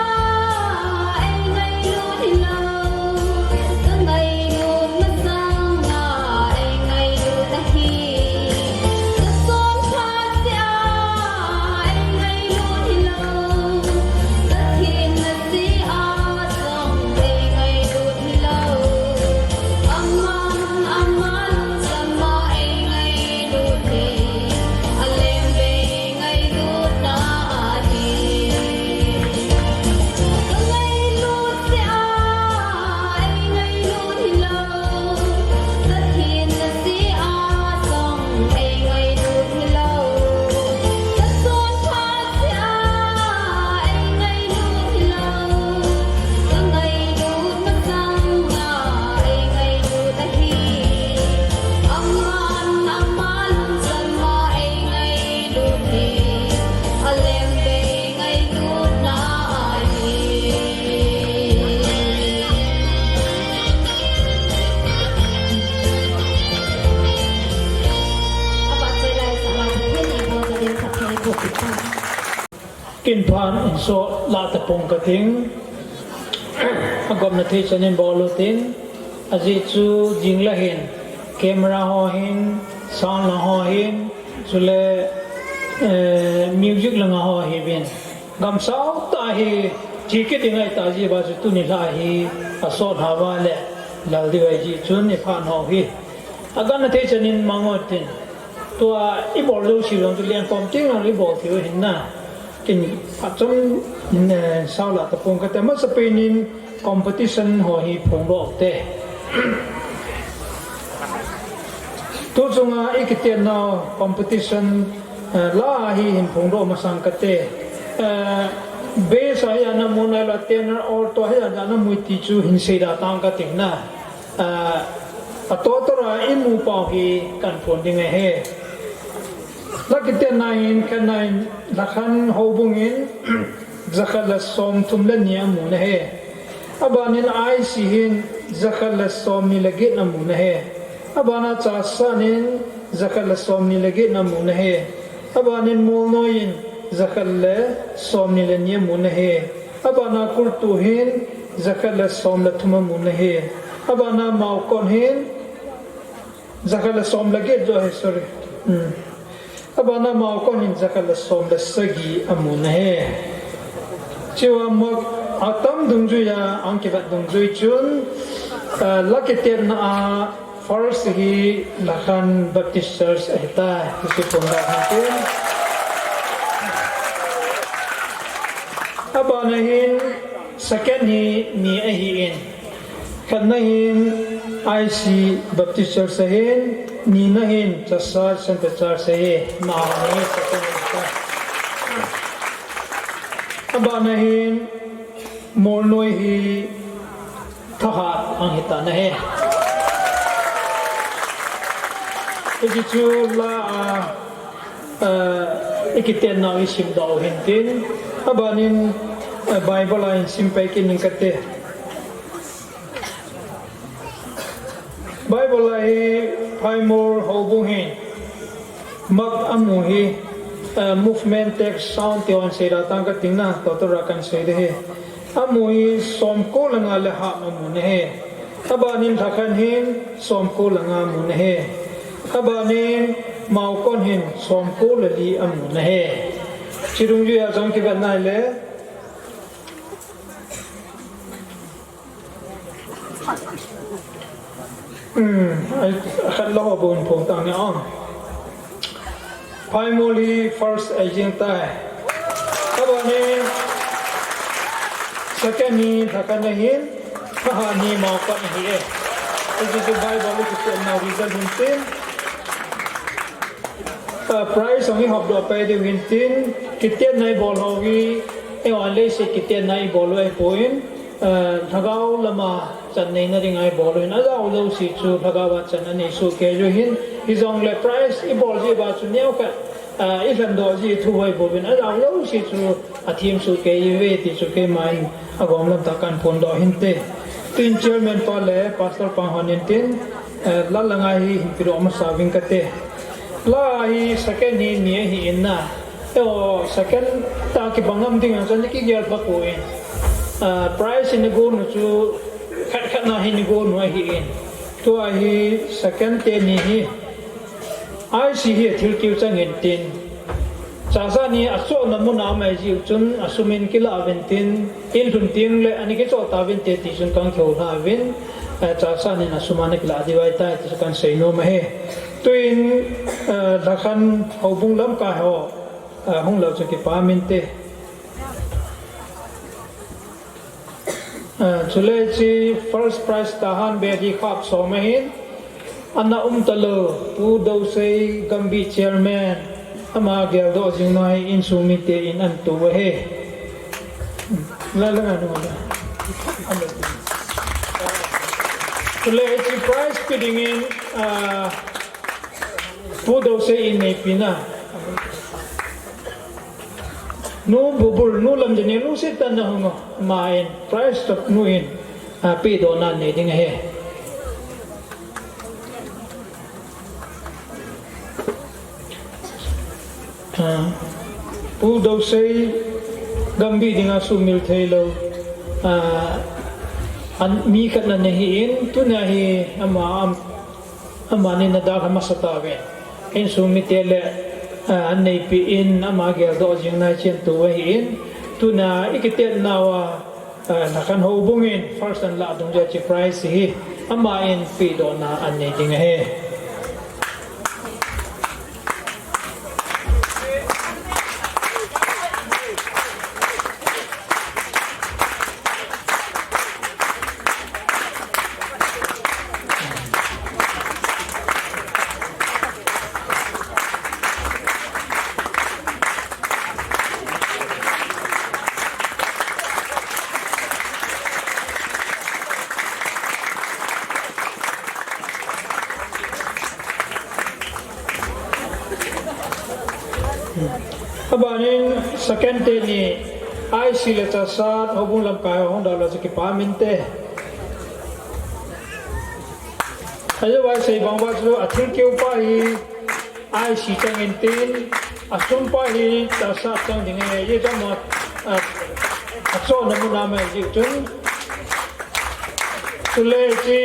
ei ngailut hilou, ka ngailut masang a ei ngailut ahi. Ka chonphat jeh a ei ngailut hilou, Pathen naseh a jong ei ngailut hilou. Aman ama lungchang a ei ngailut hi, a lem bei ngailutna ahi. Ka ngailut jeh a ei ngailut hilou, Pathen naseh a jong ei ngailut hilou. Ka chonphat jeh a ei ngailut hilou, ka ngailut masang a ei ngailut ahi. Aman ama lungchang a ei ngailut hi, a lem bei ngailutna ahi. Kin phan in so la tapong kating. Agom na thei chan in bol u tin. Ajeh chu jing la hin, camera ho hin, sound lang ho hin, chule, eh, music lang ho hi bin. Gamsau ta hi, chi kiti ngai ta ji ba chu tuni la hi, a so la ba le, lal di vai ji chun i phan ho hi. Agom na thei chan in mang u tin. Tua i bol lou si lou tu lian kom ting i bol tiu hin na. Kin achom, eh, sao la tapong kate masa pen in competition ho hi phong lou te. Tu chunga i kiten na competition, eh, la hi hin phong lou masang kate. Eh, bass a hi ana mu nai la tenor alto hi ana mu ti chu hin sei da tang kating na. Ah, a toh toh a i mu pau hi kan phon ding ahi. La kiten na hin kan na hin la khan houbung in, jakhat le som thum le ni a mu na hi. Aban in I C hin jakhat le som ni le get na mu na hi. Aban a Chassad in jakhat le som ni le get na mu na hi. Aban in Molnoi in jakhat le som ni le ni a mu na hi. Aban a Kultu hin jakhat le som le thum a mu na hi. Aban a Maukon hin jakhat le som le get jo hi, sorry. Hmm. Abana Maokon hin jakhat le som le sagi amu ahi. Chua Mak atam dungjuia ahung kivet dungjui chun, eh, la kitenna a first hi Lakhan Baptist Church ahitai, hiche phongdoh hintin. Abana hin second hi ni ahin. Khatna hin I C Baptist Church ahin, nina hin Chassad Centre Church ahi, amaho ni second ahitai. Abana hin Molnoi hi Thahat ahung hitan ahi. Hiche chu la a, eh, i kitenna u i simdoh u hintin, abanin, eh, Bible a hin simpeh kit ning kate. Bible a hi Phaimol houbung hin Mak amu hi, eh, movement text sound ti hon seida tang kating na, toh tora kan seida hi. Amu hi somko le nga le hah amu ahi. Abanin Lakhan hin somko le nga amu ahi. Abanin Maokon hin somko le li amu ahi. Hiche dungjuia jong kivet nai le. Hmm, ai, khat la ho bon phong tang ni ong. Phaimol hi first ahi jeng tai. Abana hi second hi Lakhan ahin, Thahat hi Maokon ahi e. Hiche chu Bible a kitenna u result hintin. Ah, prize hung i hopdoh pai diu hintin, kitenna i bol ho hi, eiho leiset kitenna i bol u ahipoi, ah, lhagao lama chan neina dinga i bol u ahin, ajao jouse chu lhagao a chan anei sohkei u ahin, hijongle prize i bol jeh uva chu neokhat, ah, i lhendoh jeh thu hi bou vin, ajao jouse chu athem sohkei uve ti chu keiman agom lam tah a kahin phondoh hinte. Tin chairman pa le pastor pa hon in tin, eh, la langa hi hin pedoh masa uving kate. La hi second hi ni ahin na. Eiho second tah kibang ngam ding jong chu ana kigel pha poi. Ah, prize in i gon u chu khat khat na hin i gon u ahin. Tua hi second teni hi I C hi thil keu chang intin, Chassad hi achohna muna um ahi jeh chun asum in kilah uvin tin, in lhun teng le ana kichoh tauvinte ti chun kahin kihou lha uvin, eh, Chassad in asum ana kilah diu ahitai ti chu kahin seinom ahi. Tuin, eh, Lakhan houbung lamkai ho, eh, hung lou chu kipa minte. Ah, chule hiche first prize tahan bedi khap som ahin, ana um talou, Pu Dousei Gambih chairman, ama geldoh jing nai insung mite in ahin to u ahi. La, la, la, la. Chule hiche prize pe dingin, ah, Pu Dousei in neipina. Nu Bubul, nu Lamjani, nu Sittan na hung o, ama in, prize toh nu in, ah, pedohna nei ding ahi. Ah, Pu Dousei Gambih dinga sumil theilou, ah, an, mi khat ana nei ahin, tuna hi ama, am, Amani ana dalha masa tauve. Insung mite le, ah, aneipeh in ama geldoh jing nai chun tua ahin. Tuna i kitenna uva, ah, Lakhan houbung in first ana lah dungjuia hiche prize hi ama in pedohna anei ding ahi. Abanin second teni, I C le Chassad houbung lamkai ho hung dalha chu kipa minte. Ajeh chu sei bang uva chu athil keu pa hi I C chang intin, asum pa hi Chassad chang ding ahi, ajeh chu ama, a, achohna mun a um ahi jeh chun. Chule hiche,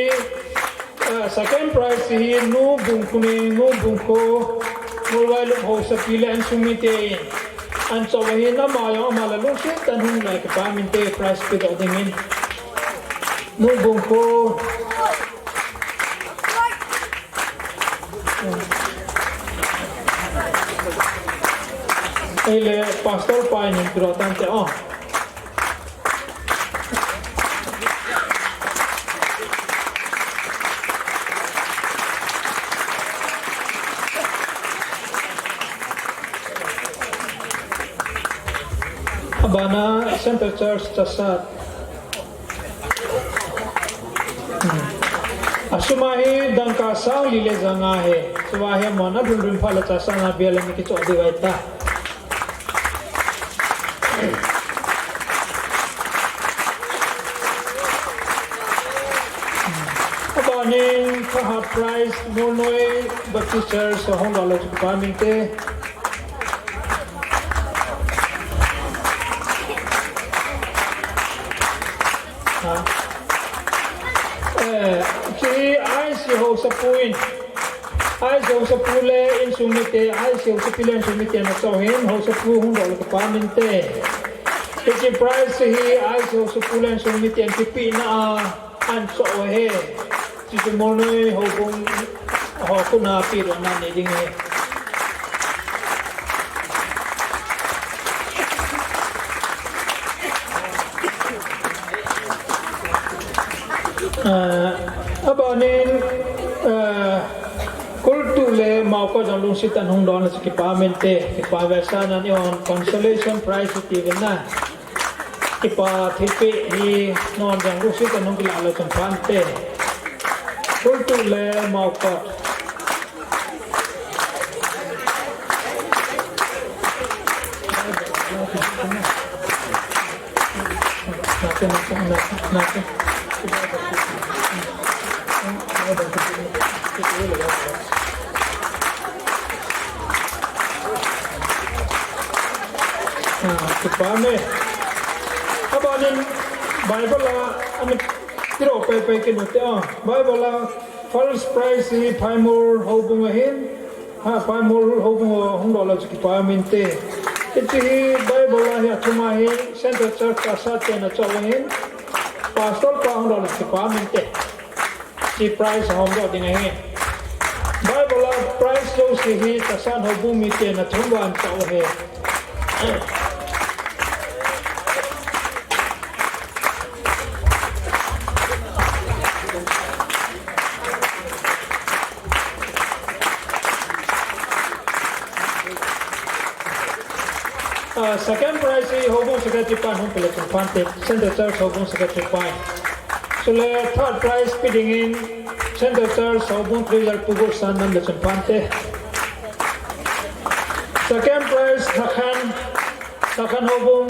a, second prize hi Nu Bungkhu ni, Nu Bungkhu, Molvailup Haosapi le insung mite in anchoh uva hin ama jong ama le lungset tah in hung leh kipa minte, prize pedoh dingin. Nungbung kho. Ahile pastor pa in hin pedoh tante o. Abana Central Church Chassad. Hmm. Asum ahi dangka sang li le ja nga ahi. Chua hi amahon alhun lhun phat le Chassad na bial a ana kichoh diu ahitai. Abanin thahat prize Molnoi Baptist Church a hung doh le chu kipa minte. Ha. Eh, chi ai si ho sapui. Ai si ho sapu le insung mite, ai si ho sapi le insung mite na chau hin, ho sapu hung doh le kipa minte. Hiche prize hi ai si ho sapu le insung mite in kipehna a anchoh u ahi. Chuchu Molnoi houbung ho khut a pedoh na nei ding ahi. Ah, abanin, ah, Kultu le Maokot jong lungset tah in hung doh na chu kipa minte, kipa vetsahnan eihon consolation prize ti uvin na. Kipa thilpeh hi nangho jong lungset tah in hung kilah le chun phante. Kultu le Maokot. Ah, kipa me. Abanin Bible a, ami tiro pai pai kinu te, ah, Bible a first prize hi Phaimol houbung ahin, ha, Phaimol houbung a hung doh le chu kipa minte. Hiche hi Bible a hi athum a hi Central Church Chassad te na chau ahin, Pastor pa hung doh le chu kipa minte. Chi prize ahom doh ding ahi. Bible a prize jouse hi Chassad houbung mite na thum uva anchoh u ahi. Ah, second prize hi houbung secretary pan hung pe le chun phante, Central Church houbung secretary pan. Chule third prize pe dingin Central Church houbung treasurer Pu Gulsan nam le chun phante. Second prize Sakhan, Sakhan houbung.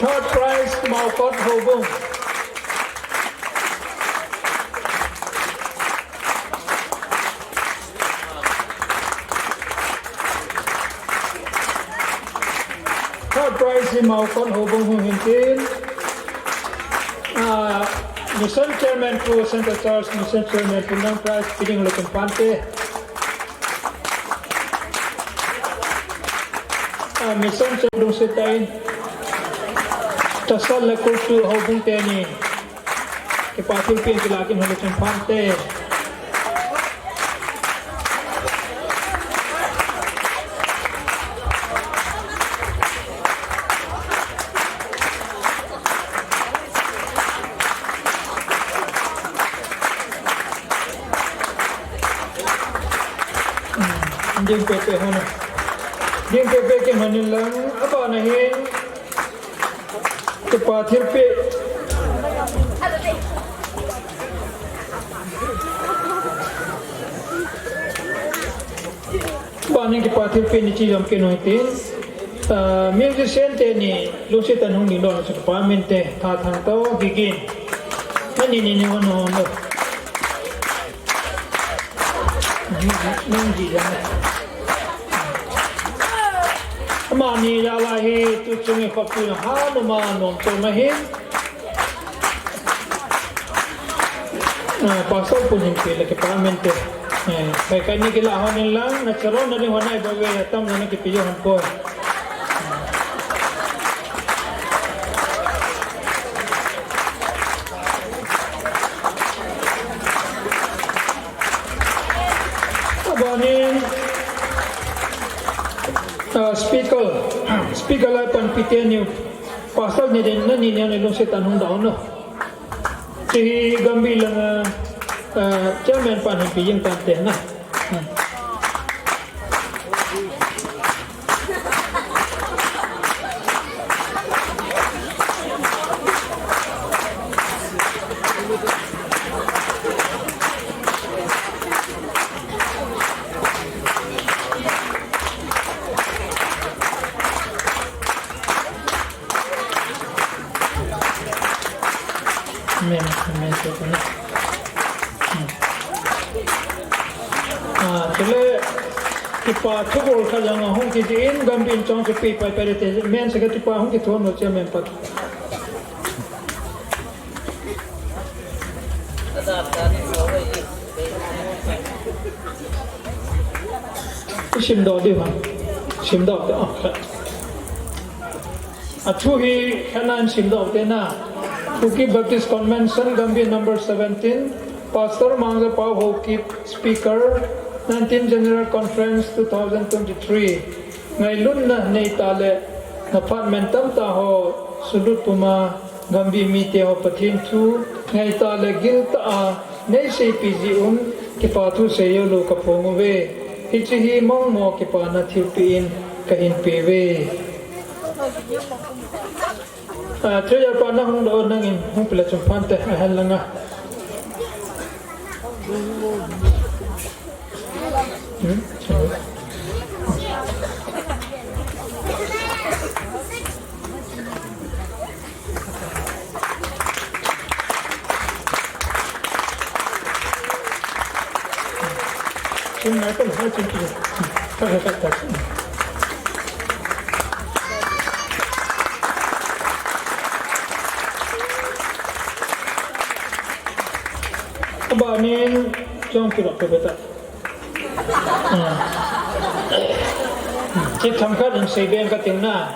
Third prize Maokot houbung. Third prize hi Maokot houbung hung hin tin. Ah, Mission Chairman Pu, Central Church Mission Chairman Pu nam prize pe ding le chun phante. Ah, Mission Chairman lungset tah in Chassad le Kultu houbung teni kipa thilpeh in kilah kit un le chun phante. Ding pepe hon. Ding pepe kit hon in lang, abana hin kipa thilpeh. Abanin kipa thilpeh ni chi jom kit u hitin. Ah, musician teni lungset tah in hung ding doh na chu kipa minte, Thathang toh Gigin. Nani ni ni hon hon lo. Nung ji jang. Mani jala hi tuchung in khoppi na ha numa nom chom ahin. Ah, Pastor pun hin pe le kipa mente. Eh, kai kai ni kila hon in lang, na charon na ni hon ai bo ve, tam na ni kipi jo hon ko. Abanin, ah, speaker, speaker lai panpi teni, pastor ni den na ni ni lungset a hung down no. Hiche hi Gambih langa, ah, chairman pan hin pe jing tante na. Hmm. Amen, amen, amen. Hmm. Ah, chule, kipa thubol khat jong ahung kijih in, Gambih in chong chu pi pai pai le te, men secretary pa hung kithon lo che men pat. Simdoh diu ham. Simdoh diu, ah, khat. Athu hi khat na in simdoh te na. Kuki Baptist Convention Gambih number seventeen, Pastor Mangja Pao Haokip, Speaker, nineteen General Conference two thousand twenty-three. Ngailutna neita le naphat mantam tah ho sulut puma Gambih mite ho Pathen thu ngaitah le giltah a neiseipi jeh un kipa thu seijou lou kaphong uve. Hiche hi mangmo kipana thilpeh in kahin pe uve. Ah, Treasurer pa nahung lou nangin hung peh le chun phante ahen langa. Hmm? Chun na kan ha chun chun. Ka ka ka ka. Abanin chong kilok ke beta. Ah. Chitham khat in sei beng kating na.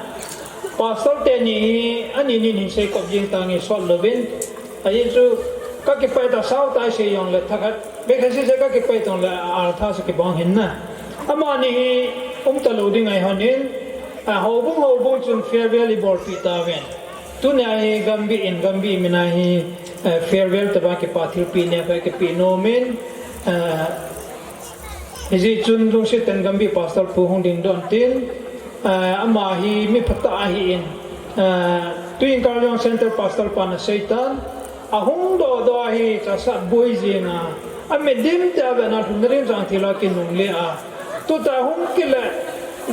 Pastor teni hi, ani nin hin sei kop jing tange sot louvin. Ahi chu, kakipah ta sao tai sei jong le thakhat. Be khasi se kakipah tong le a tha se kibang hin na. Amani hi, um talou ding ahi hon in. Ah, houbung, houbung chun farewell ibolpi tauvin. Tunia hi Gambih in, Gambih mina hi, eh, farewell tobang kipa thilpeh ne, kipe nom in, eh, Hijeh chun lungset tah in Gambih Pastor pu hung dingdoh in tin, eh, ama hi mi phatah ahin, eh, tuin Karbi Anglong Central Pastor pan asei tan, ahung doh doh ahi chasat boi jeng a, amit dim tia vena lhunna ding chang thil a kinungle a, tuta hung kile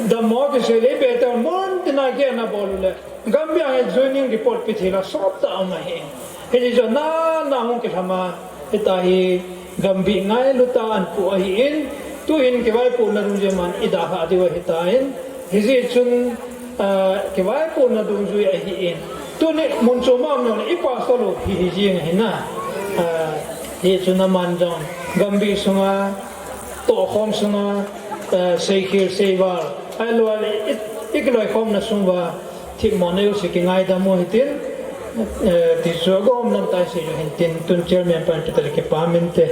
dammo kisei le be ta mon tina ke na bol le. Gambih a joining report pe thei la sot tah a um ahi. Hijeh chun na, na hung kilham a, hitia hi Gambih ngailut a ahin pu ahin, tuhin kivaipohna dungjui man idalhah diu ahitan, hijeh chun, ah, kivaipohna dungjui ahin, tuni mun chom a um nau le i pastor lou hi hi jing ahi na, ah, hijeh chun aman jong Gambih sunga, tohkhom sunga, ah, seikhel seival, ahilou le i, i kiloikhomna sunga, Themmo nei u se kingaidam u hitin, eh, ti chu agom lam tah a sei u hitin, tun chairman pan kipa le kipa mente.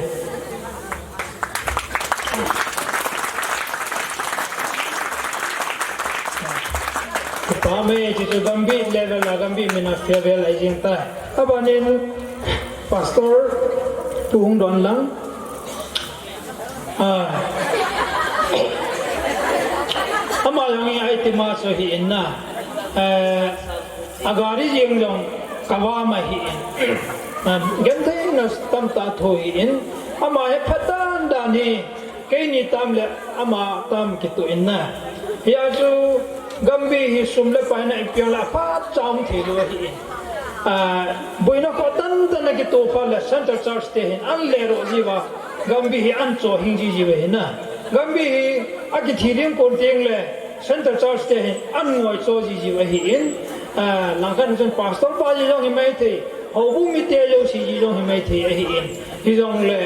Kipa me ti chu Gambih level a Gambih mina farewell ahi jing tai. Abanin pastor pu hung don lang. Ah. Ama jong hi itima chu ahin na. Eh, agari jeng jong kavam ahin. Ah, gentheina tamtah tho ahin. Ama hi phat dan dan hi keini tam le ama tam kitoh in na. Hia chu Gambih hi sum le paina ipi le aphat cha um thei lou ahin. Ah, boina kho tantan a kitoh phat le Central Church te hin an le ro jiuva. Gambih hi an cho hing ji ji ve hi na. Gambih hi akithi ding kon teng le Central Church te hin an ngoi cho jijiu ahin, ah, langkhat chun pastor pa ji jong hi mai thei, houbung mite jouse ji jong hi mai thei ahin. Hijongle,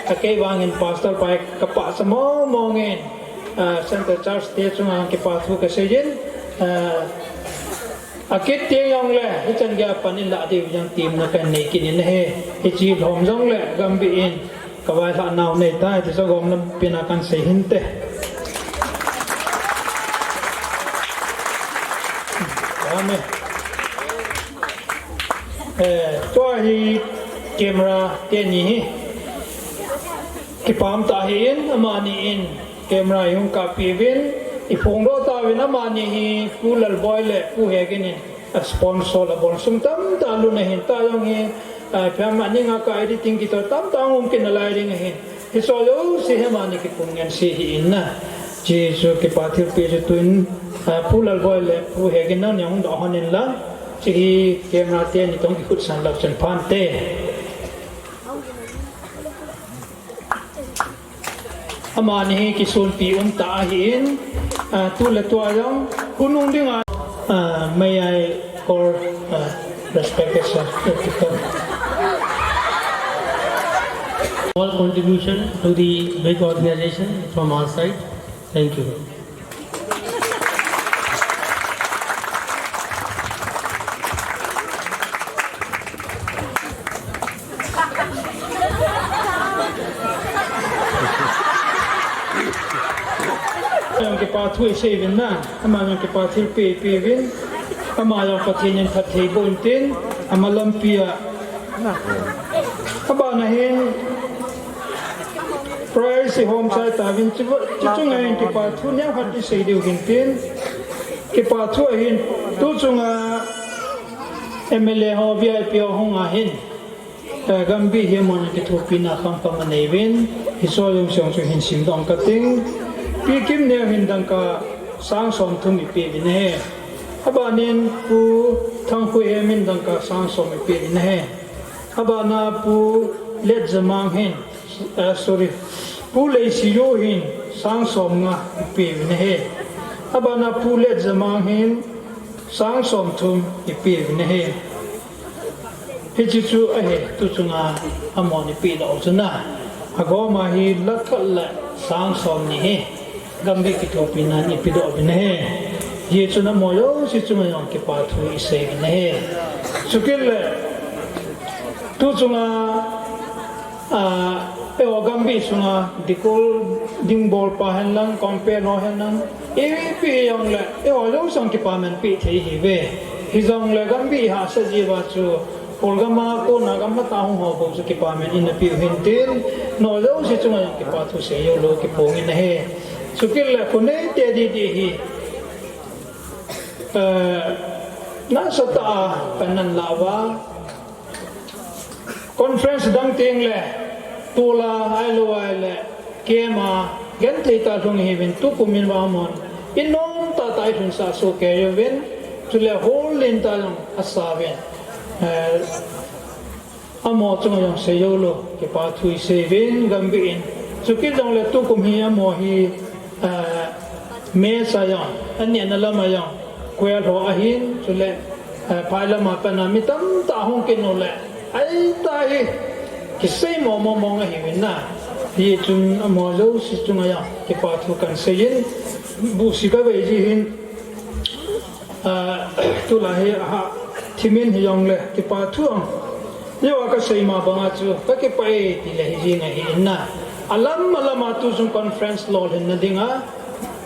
ah, kei vangin pastor pa hi ka pachat mong mong in, ah, Central Church te chunga kipa thu ka sei in, ah, akit teng jongle, hichan geiya pan in lah diu jong temna ka nei kit in ahi, hiche lhom jongle, Gambih in, Ka vailhah nau nei tai, ti chu gom lampi a kan sei hinte. Amen. Eh, tua hi camera teni hi. Kipah tah ahin, amani in camera hung kappi uvin, i phongdoh tauvin amani hi Pu Lalboi le Pu Hegin in. A sponsor a bol sum tamtah lhung ahin, tua jong hi, ah, phem a ning a ka editing kiti tamtah hung um kit nalai ding ahin. Hiche jouse hi amani kipum ngen se ahin na. Hiche chu kipa thilpeh chu tun, ah, Pu Lalboi le Pu Hegin nangni hung doh hon in lang. Hiche hi camera teni toh kikhutsah lou chun phante. Amani hi kisonpi um tah ahin, ah, tu le tua jong, hunung dinga, ah, may I call, ah, respected sir to come. Small contribution to the big organization from our side. Thank you. Jong kipa thu isei uvin na, ama jong kipa thilpeh ipeh uvin, ama jong Pathen in phatthei boh in tin, ama lampi a. Abana hin, Prize ihom chai tauvin, chu, chuchunga hin kipa thu neokhat isei diu hin tin. Kipa thu ahin, tuchunga M L A ho V I P ho hung ahin. Eh, Gambih hi amon kithopina khamkham anei uvin, hiche jouse chu hin simdoh kating. Pi Kimneo hin dangka sang somthum ipeh uvin ahi. Abanin Pu Thangkhohem in dangka sang som ipeh uvin ahi. Abana Pu Letjamang hin, eh, sorry, Pu Leisijo hin sang somnga ipeh uvin ahi. Abana Pu Letjamang hin sang somthum ipeh uvin ahi. Hiche chu ahi, tuchunga amon ipeh doh u chu na. Agoma hi lakh khat le sang somni hi. Gambih kithopina in ipedoh uvin ahi. Hichun amaho jouse chunga jong kipa thu isei uvin ahi. Chukit le, tuchunga, ah, eiho Gambih sunga dikol ding bolpa henlang, compel ho henlang, ipi hijongle, eiho jouse jong kipaman peh thei ihiuve. Hijongle Gambih ihahsat jiuva chu, Kolgam a kona gam matah hung ho bou chu kipaman ina peh u hintin, amaho jouse chunga jong kipa thu sei joulou kiphongin ahi. Chukit le khonei te didi hi, eh, nasatah a pan nalah uva, conference dang teng le, tol a, ahilou ahile, camp a, genthei tah lhung ihiuvin, tukum in vang amon, inom tahtah ilhunsah soh kei uvin, chule hall lentah jong asa uvin. Eh, Amaho chunga jong sei joulou, kipa thu isei uvin, Gambih in. Chukit jongle tukum hi amaho hi, ah, mess a jong, anehna lam a jong, choir ho ahin, chule, ah, phai lam a pat a mi tamtah hung kit uleh, aitah hi, kisei mo mo mong ahiuvin na. Hichun amaho jouse chunga jong, kipa thu kan sei in, busi kavei ji hin, Ah, tulai hi aha thimin hijongle, kipa thu ang. Eiho a kasei ma banga chu, kakipah e, tile hijing ahi in na. Alam alam a tuchung conference lolhinna dinga,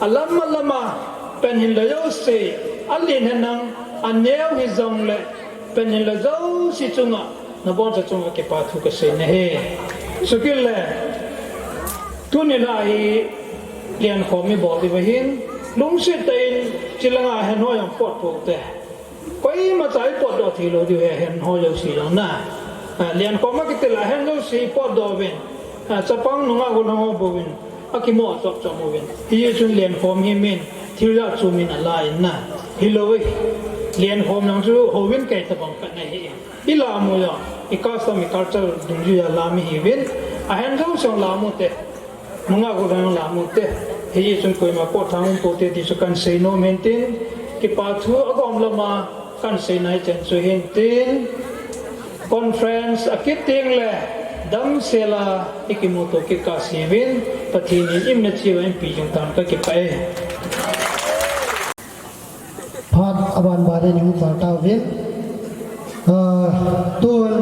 alam alam a pan hinla jouse, alen henlang, aneo hijongle, pan hinla jouse chunga, naboncha chunga kipa thu kasei nahi. Chukit le, tuni la hi, lenkhom ibol diu ahin, lungset tah in, chilanga hen ho jong potdoh ute. Koimacha ipotdoh theilou diu ahi, hen ho jouse jong na. Ah, lenkhom a kiti la hen jouse ipotdoh uvin. Ah, chapang nungah golhang ho bouvin. Akimo chop chop uvin. Hichun lenkhom hi min, thil jat chu min ala in na. Hilou e. Lenkhom jong chu houin kai tabang khat nahi. Ilam u jong, i custom, i culture dungjuia lam ihiuvin, ahen jouse jong lam ute, nungah golhang jong lam ute, Hichun koima potthang um pote ti chu kahin sei nom hintin, kipa thu agom lama kahin sei nai chen chu hintin, conference akit teng le damsel a ikimuto kit kahsem in, Pathen in imna chiva eipe jing tan, kakipah e. Phat aban ban in hung chal tauvin. Ah, tun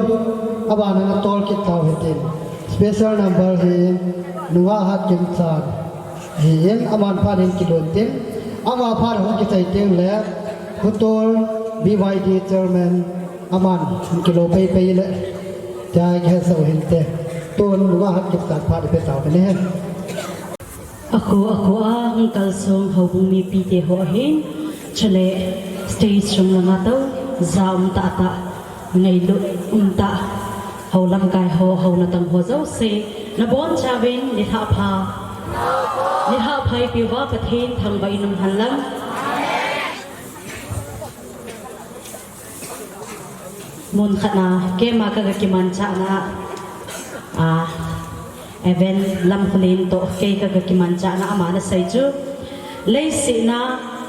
aban in atol kit tau hitin. Special number hi Nungah Hatkinsan hi in aman phat in kilhun tin. Ama phat hung kichai teng le Khutol B Y D chairman aman hung kilou pei pei le. Chai ke sau hinte. Tun Nungah Hatkinsan phat ipe tau ke ne. Akhu, akhu a hung kalsong houbung mipite ho ahin, chule stage sung langa tou, ja um tah tah, ngailut um tah, hou lamkai ho, hou natong ho jouse, nabonchauvin nilhah pha, nilhah pha eipiuva Pathen thangvah in um hen lang. Mun khat na, keima kaga kimanchahna, a, Evan Lamkholen toh kei kaga kimanchahna aman asei chu, leiset a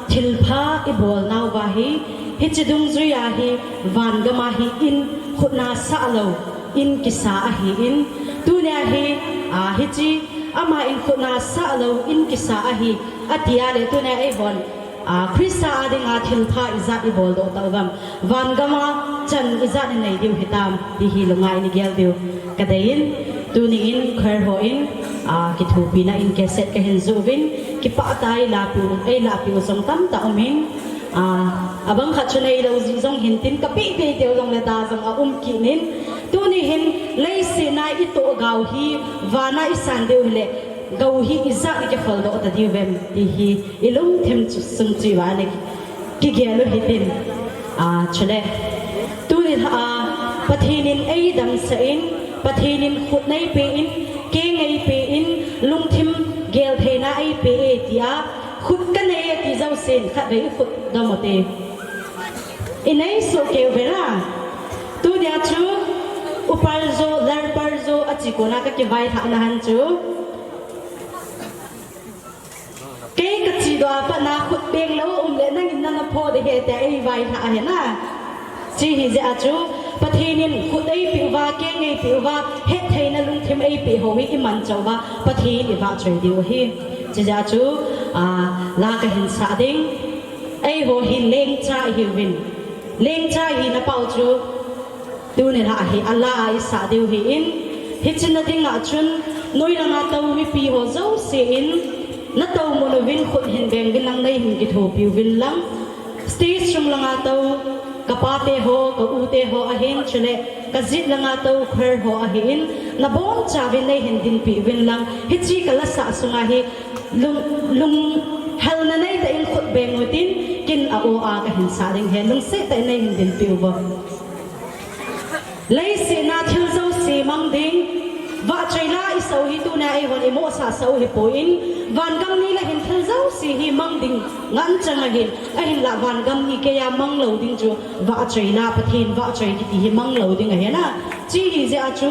thilpha ibolnauva hi, hiche dungjuia hi, vangam a hi in khutna sah lou in kisa ahin, tunia hi, a, hiche ama in khutna sah lou in kisa ahi, atia le tunia eihon, a, Christa a dinga thilpha ijat ibol doh tauvam, vangam a chan ijat inei diu hitam, ti hi lunga in igel diu kadei in, tuni in choir ho in, a, kithopina in cassette kahin joh uvin, kipah tah a eilahpeh u, eilahpeh u jong tamtah um in, a, abang khat chu neilou jeh jong hintin, kapeh peh teu jongle da jong aum kit in, tuni hin leiset a itoh gau hi vana isan diu hile, gou hi ijat ikiphal doh ta diu vem, ti hi ilungthim chu sung chu iva le kigel u hitin, a, chule tuni a, Pathen in eidamsah in, Pathen in khut neipeh in, keng eipeh in, lungthim geltheina eipeh e tia, khut kanei e ti jousen khatvei ikhut dom ute. Inei soh keu vela. Tunia chu, Upar jo, Larpar jo, achi kona kakivailhahna han chu. Kei kachedoh a pat na khut beng lou um le nangin nana phoh ding ahi tia eivailhah ahi na. Hiche hi jeh a chu, Pathen in khut eipeh uva, keng eipeh uva, hettheina lungthim eipeh ho hi imanchah uva, Pathen ivahchoi diu ahi. Hiche jeh a chu, a, la kahin sah ding. Eiho hi lengcha ihiuvin. Lengcha ihina pau chu, tuni lha hi ala a isah diu ahin, hiche na dinga chun, noi langa tou mipi ho jouse in, natou mun uvin khut hin beng uvin lang, neihin kithopi uvin lang. Stage sung langa tou, kapate ho, ka-ute ho ahin, chule kajet langa tou choir ho ahin, nabonchauvin neihin dinpi uvin lang. Hiche kalasah sunga hi, lung, lunghalna neitah in khut beng utin, ken a-o a kahin sah ding ahi, lungset tah in neihin dinpi uvo. Leiset a thil jouse mang ding, vahchoi la isah u hi tunia eihon imohsah sah u hipoi, vangam ni le hin thil jouse hi mang ding nganchang ahin, ahinla vangam ni keiya mang lou ding chu vahchoi la, Pathen vahchoi kiti hi mang lou ding ahi na. Hiche hi jeh a chu,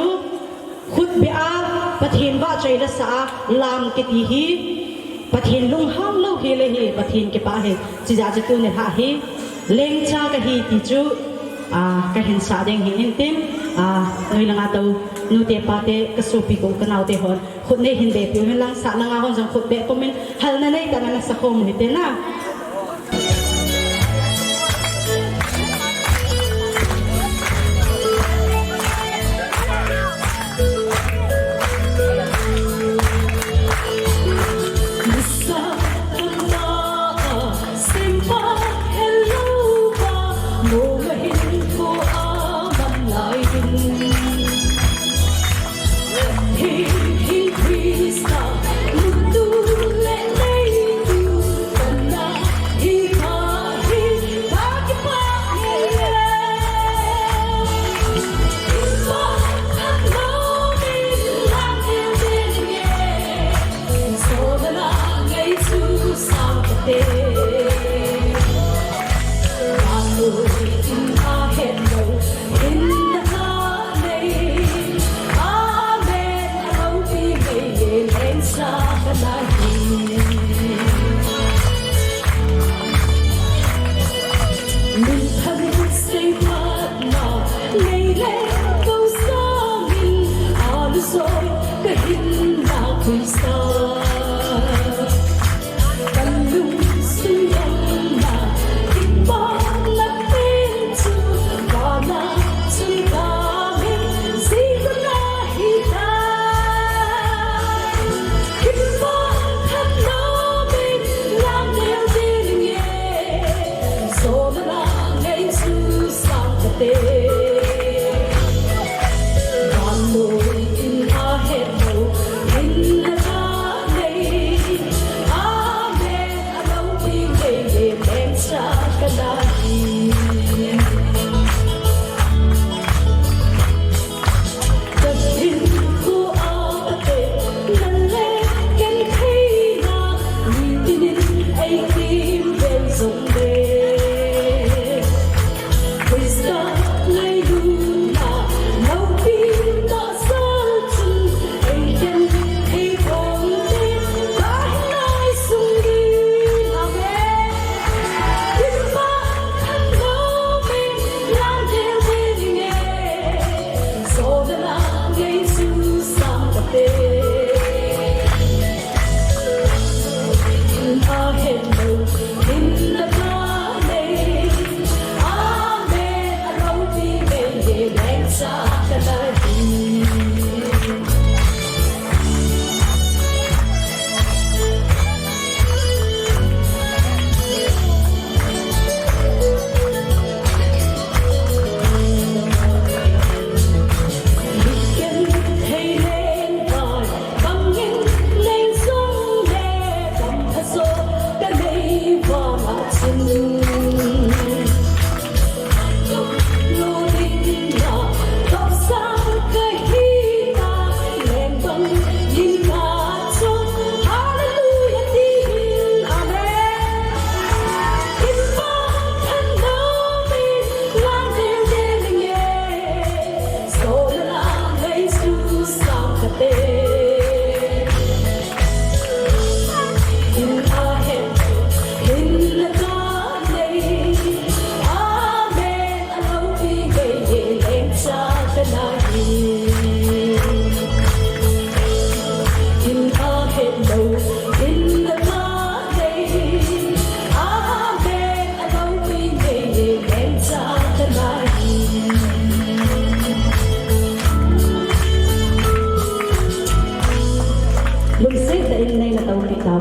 khutbeh a Pathen vahchoi la sah a lam kiti hi Pathen lunghang lou hile hi, Pathen kipah ahi. Hiche jeh a chu tuni lha hi lengcha kahi ti chu, a, kahin sah ding ahin tin, a, noi langa tou nute pate, kasopi u kanaote hon khut neihin bengpi uvin lang, sah langa hon jong khut beng pumin, halna neitah in nasa khom u hite na.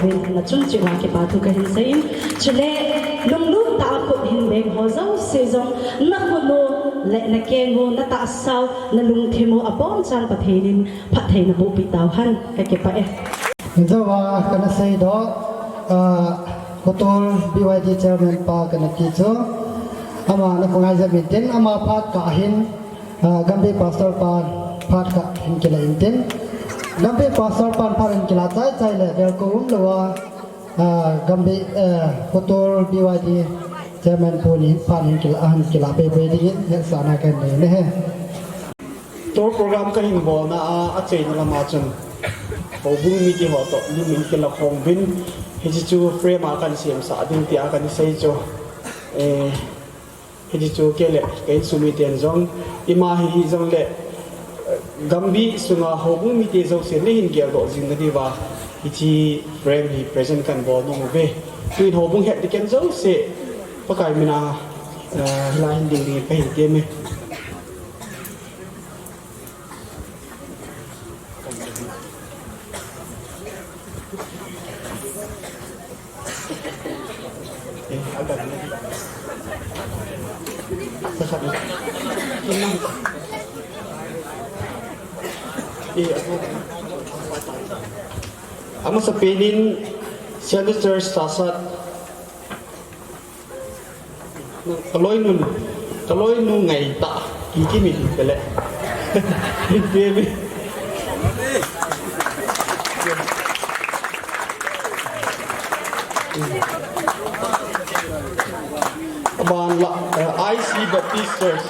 Nachung cheh uva kipa thu kahin seiyin, chule lunglut tah a khut hin beng ho jouse jong, nakhut u le nakeng u, natahsa u, nalungthim u abonchan Pathen in phatthei naboh peh tauhen, kakipah e. Hijeh a kana seidoh, ah, Khotol B Y D chairman pa kana ti chu, ama nakhut ngaijep intin, ama phat kah hin, ah, Gambih pastor pan phat khat hin kila intin. Gambih pastor pan phat hin kila chai chai le, belko umlou a, ah, Gambih, eh, Khotol B Y D chairman pu ni phat hin kila, ahin kila pei pei dingin, hetsahna kanei e. Tour program kahin bolna a, achaina lama chun houbung mite ho toh lim in kila khom uvin, hiche chu frame a kahin semsah ding tia kahin sei chu. Eh, Hiche chu kei le ka insung miten jong, ima hi hijongle, eh, Gambih sunga houbung mite jouse nahin geldoh jing nadiuva, hiche frame hi present kahin bol nom uve. Tuin houbung het ding ken jouse, Pakai mina, eh, hilai hin ding dingin kahin tem e. Amasapen in Central Church Chasat. Kaloinun, kaloinu ngaitah, kikimi pele. Baby. Aban la, eh, I C Baptist Church.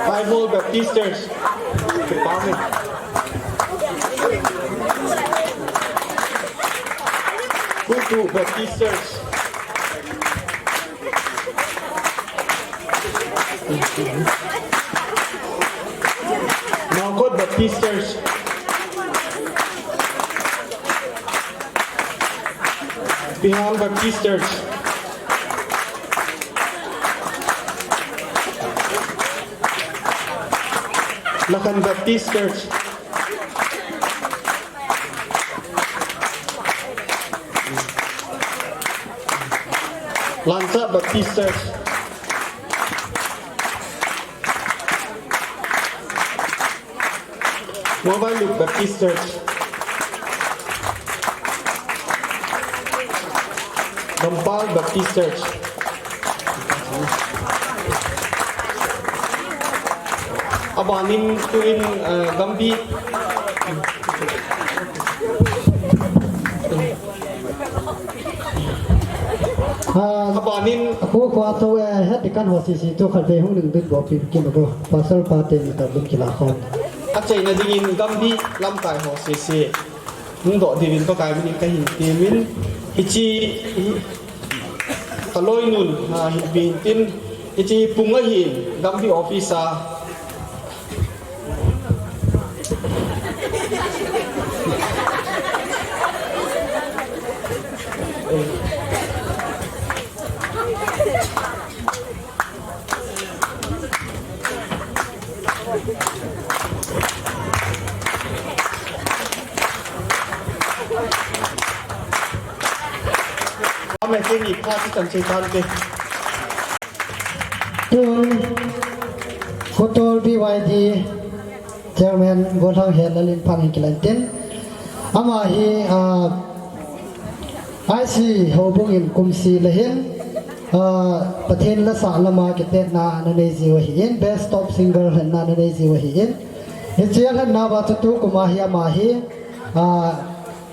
Bible Baptist Church. Kutu Baptist Church. Naokot Baptist Church. Pihal Baptist Church. Lakhan Baptist Church. Lansa Baptist Church. Mobile Baptist Church. Gampal Baptist Church. Abanin tuin, eh, Gambih. Ah, abanin. Aku kuato, eh, het dikan ho sisi tu khat ve hung ning dut bo pi kin bo. Pastor pa te ni ta dum kila khon. Achaina dingin Gambih lamkai ho sisi. Hung doh diuvin Pakai minin kahin temin. Hiche, hi, kaloinun, ah, hin pin tin. Hiche pung ahin, Gambih office a. Amen. Tuni phat chan che tan te. Tun, Khotol B Y D Chairman Golhang Henlal in phat hin kilan tin. Ama hi, ah, I C houbung in kum seh le hin, ah, Pathen lasa lama kitetna ana nei jiu ahin, Best Top Singer lhenna ana nei jiu ahin. Hiche lhenna uva chu tukum a hi ama hi, ah,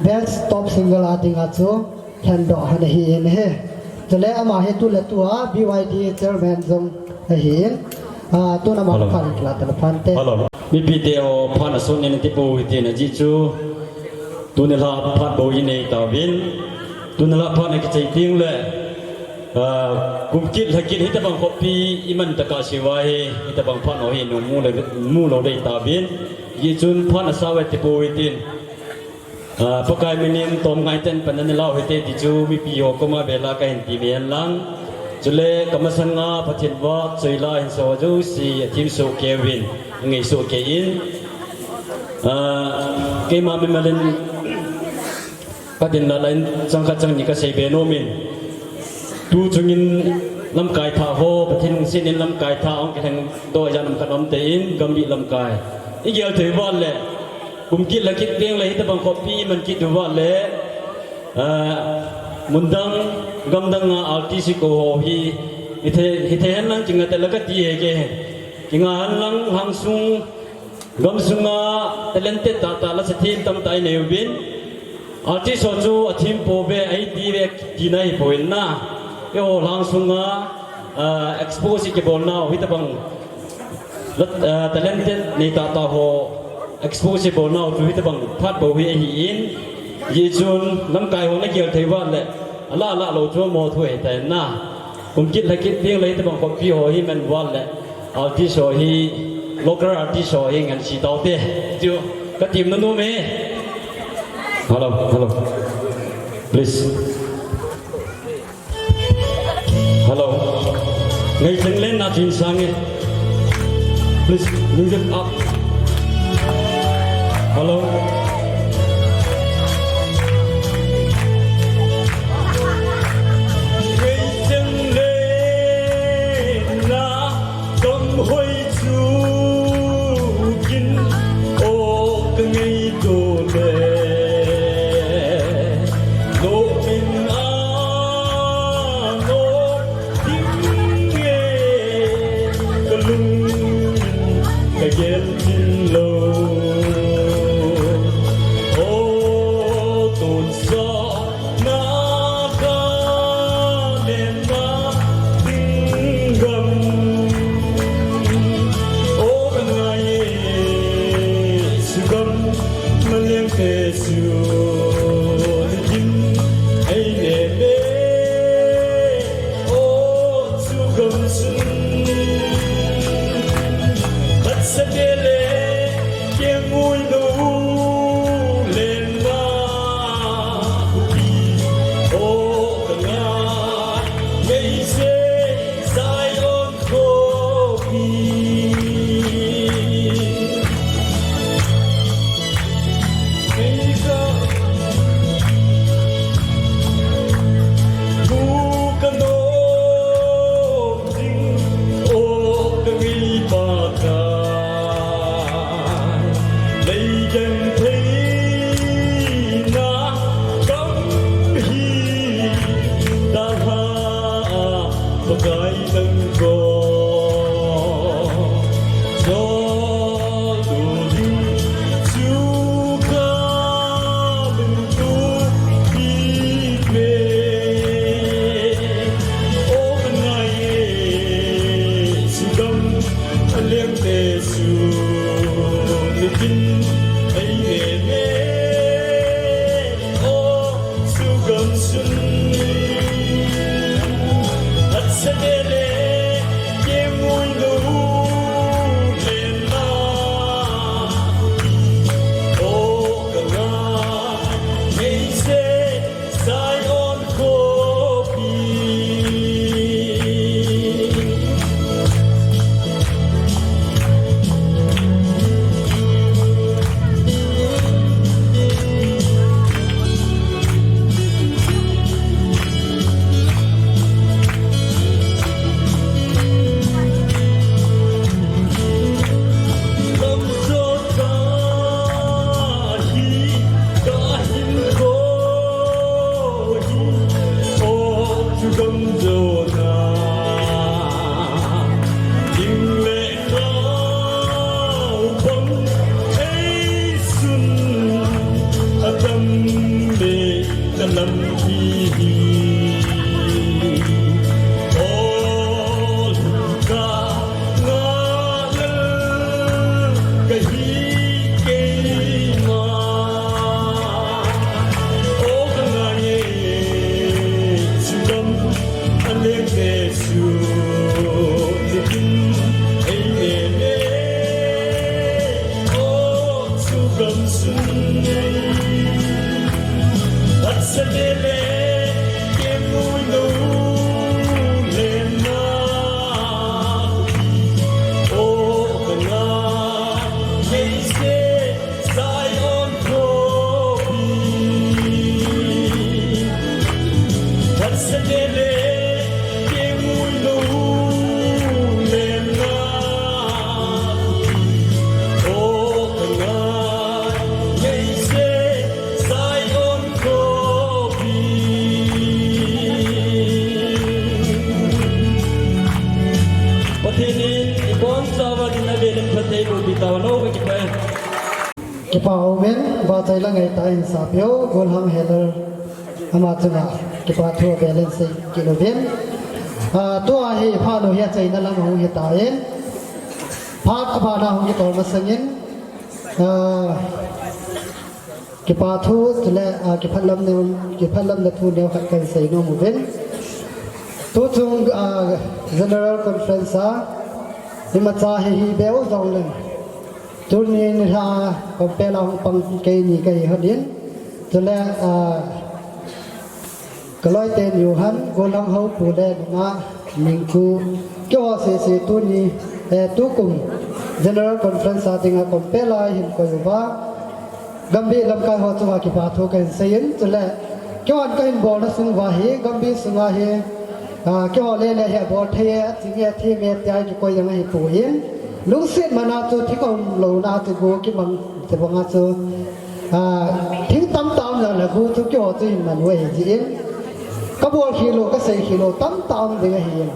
Best Top Singer a dinga chu lhendoh ana hi in ahi. Chule ama hi tuletua B Y D chairman jong ahin. Ah, tun ama phat hin kila ta le phante. Hello. Mipi te ho phat asot nin tipou hite na ji chu. Tuni la phat bou inei tauvin. Tuni la phat na kichai teng le. Ah, kum kit lha kit hitabang khopi iman taka siu ahi. Hitabang phat ho hi nung mu le, mu lou dei tauvin. Ji chun phat asao e tipou hitin. Ah, Pakai minin tom ngai ten pan nani lau hite ti chu mipi ho koma vela kahin ti mihen lang. Chule kamasanga Pathen vahchoi la hin so jouse athim soh kei uvin, ngei soh kei in. Ah, keima mimal in Pathen la la in chang khat chang ni kasei be nom in. Tu chungin lamkai thah ho, Pathen lungset in lamkai thah hung kilheng doh jan um khat um te in, gambih lamkai. I gel thei uva le, kum kit la kit teng le, hitabang khopi man kit uva le, ah, mundang, gamdang a artist ko ho hi, hithei, hithei hen lang kinga te la kati e ke. Kinga hen lang lhang sung, gam sunga talented tah tah lasa them tamtah i nei uvin. Artist ho chu athem pouve, ahi ti ve tina hi poi na. Eiho lhang sunga, ah, expose i kibol nau hitabang, ah, talented nei tah tah ho expose i bol nau chu hitabang phat bou hi ahi in. Hijeh chun lamkai ho na gel thei uva le, ala ala lou chu mo thu ahi tai na. Kum kit la kit teng le hitabang khopi ho hi man uva le, artist ho hi, local artist ho hi ngan si tau te. Chu ka tim na nom e. Hello, hello. Please. Hello. Ngai teng len na tin sang e. Please, music up. Hello. Ngai teng len na Gamhoi chu kin o ka ngei to le. No min a no ding nge ka lung ka gel tin lo. O ton sa Na ka len na ding gam. O ka ngai e, chu gam na leng te chu ni kin ei le le. O chu gam sun. Khat sa te le. Kengui nu lenna upi o kanga meise Zion khopi. Meisa bu kano. Ding o ka ngei pa ka lei genthei na gam hi dalha a Pakai nang ko. Jol tu ding chu ka lung tu pi me. O ka ngai e, chu gam a leng te chu ni kin ei ne me. O chu gam sun at sa te le ke mui nu le na. O ka ngai e se Zion khopi. Lam sot ka hi ka hin ko hi, o chu gam jo na. Ding le kau bang ei sun a tam le ka lam hi hi. O ka Ngalal ka hi keima. O ka ngai e, chu gam a leng te chu ni kin ei ne me. O chu gam sun at sa te le ke mui nu le Kipa umin, vachai la ngai ta in Sapeo, Golhang Heller, ama chunga kipa thu balance kilo bin. Ah, tua hi phat nu hi achaina lam hung hi ta in. Phat abana hung kitol masangin. Ah, kipa thu chule, ah, kiphatlam neo, kiphatlam na thu neo khat kan sei nom uvin. Tu chung, ah, General Conference a, imacha hi hi beu jong leng. Tuni nilhah a, compel a hung pang kei ni kahi hon in. Chule, ah, ka loite ni u hen, Golhang Houpu le nungah Mingku. Keiho sese tuni, eh, tukum General Conference a dinga compel a hin koi uva. Gambih lamkai ho chunga kipa thu kahin sei in, chule, keihon kahin bolna sung uva hi, Gambih sunga hi, ah, keiho lele hi abol thei e, aching e, athem e, tia kikoi jong ahipoi. Lungset mana chu thing aum louna chu gu kimang ti banga chu, ah, thing tamtah um jongle gu chu keiho chu hin man u ahi jin. Ka bolkhel u, ka seikhel u tamtah um ding ahi.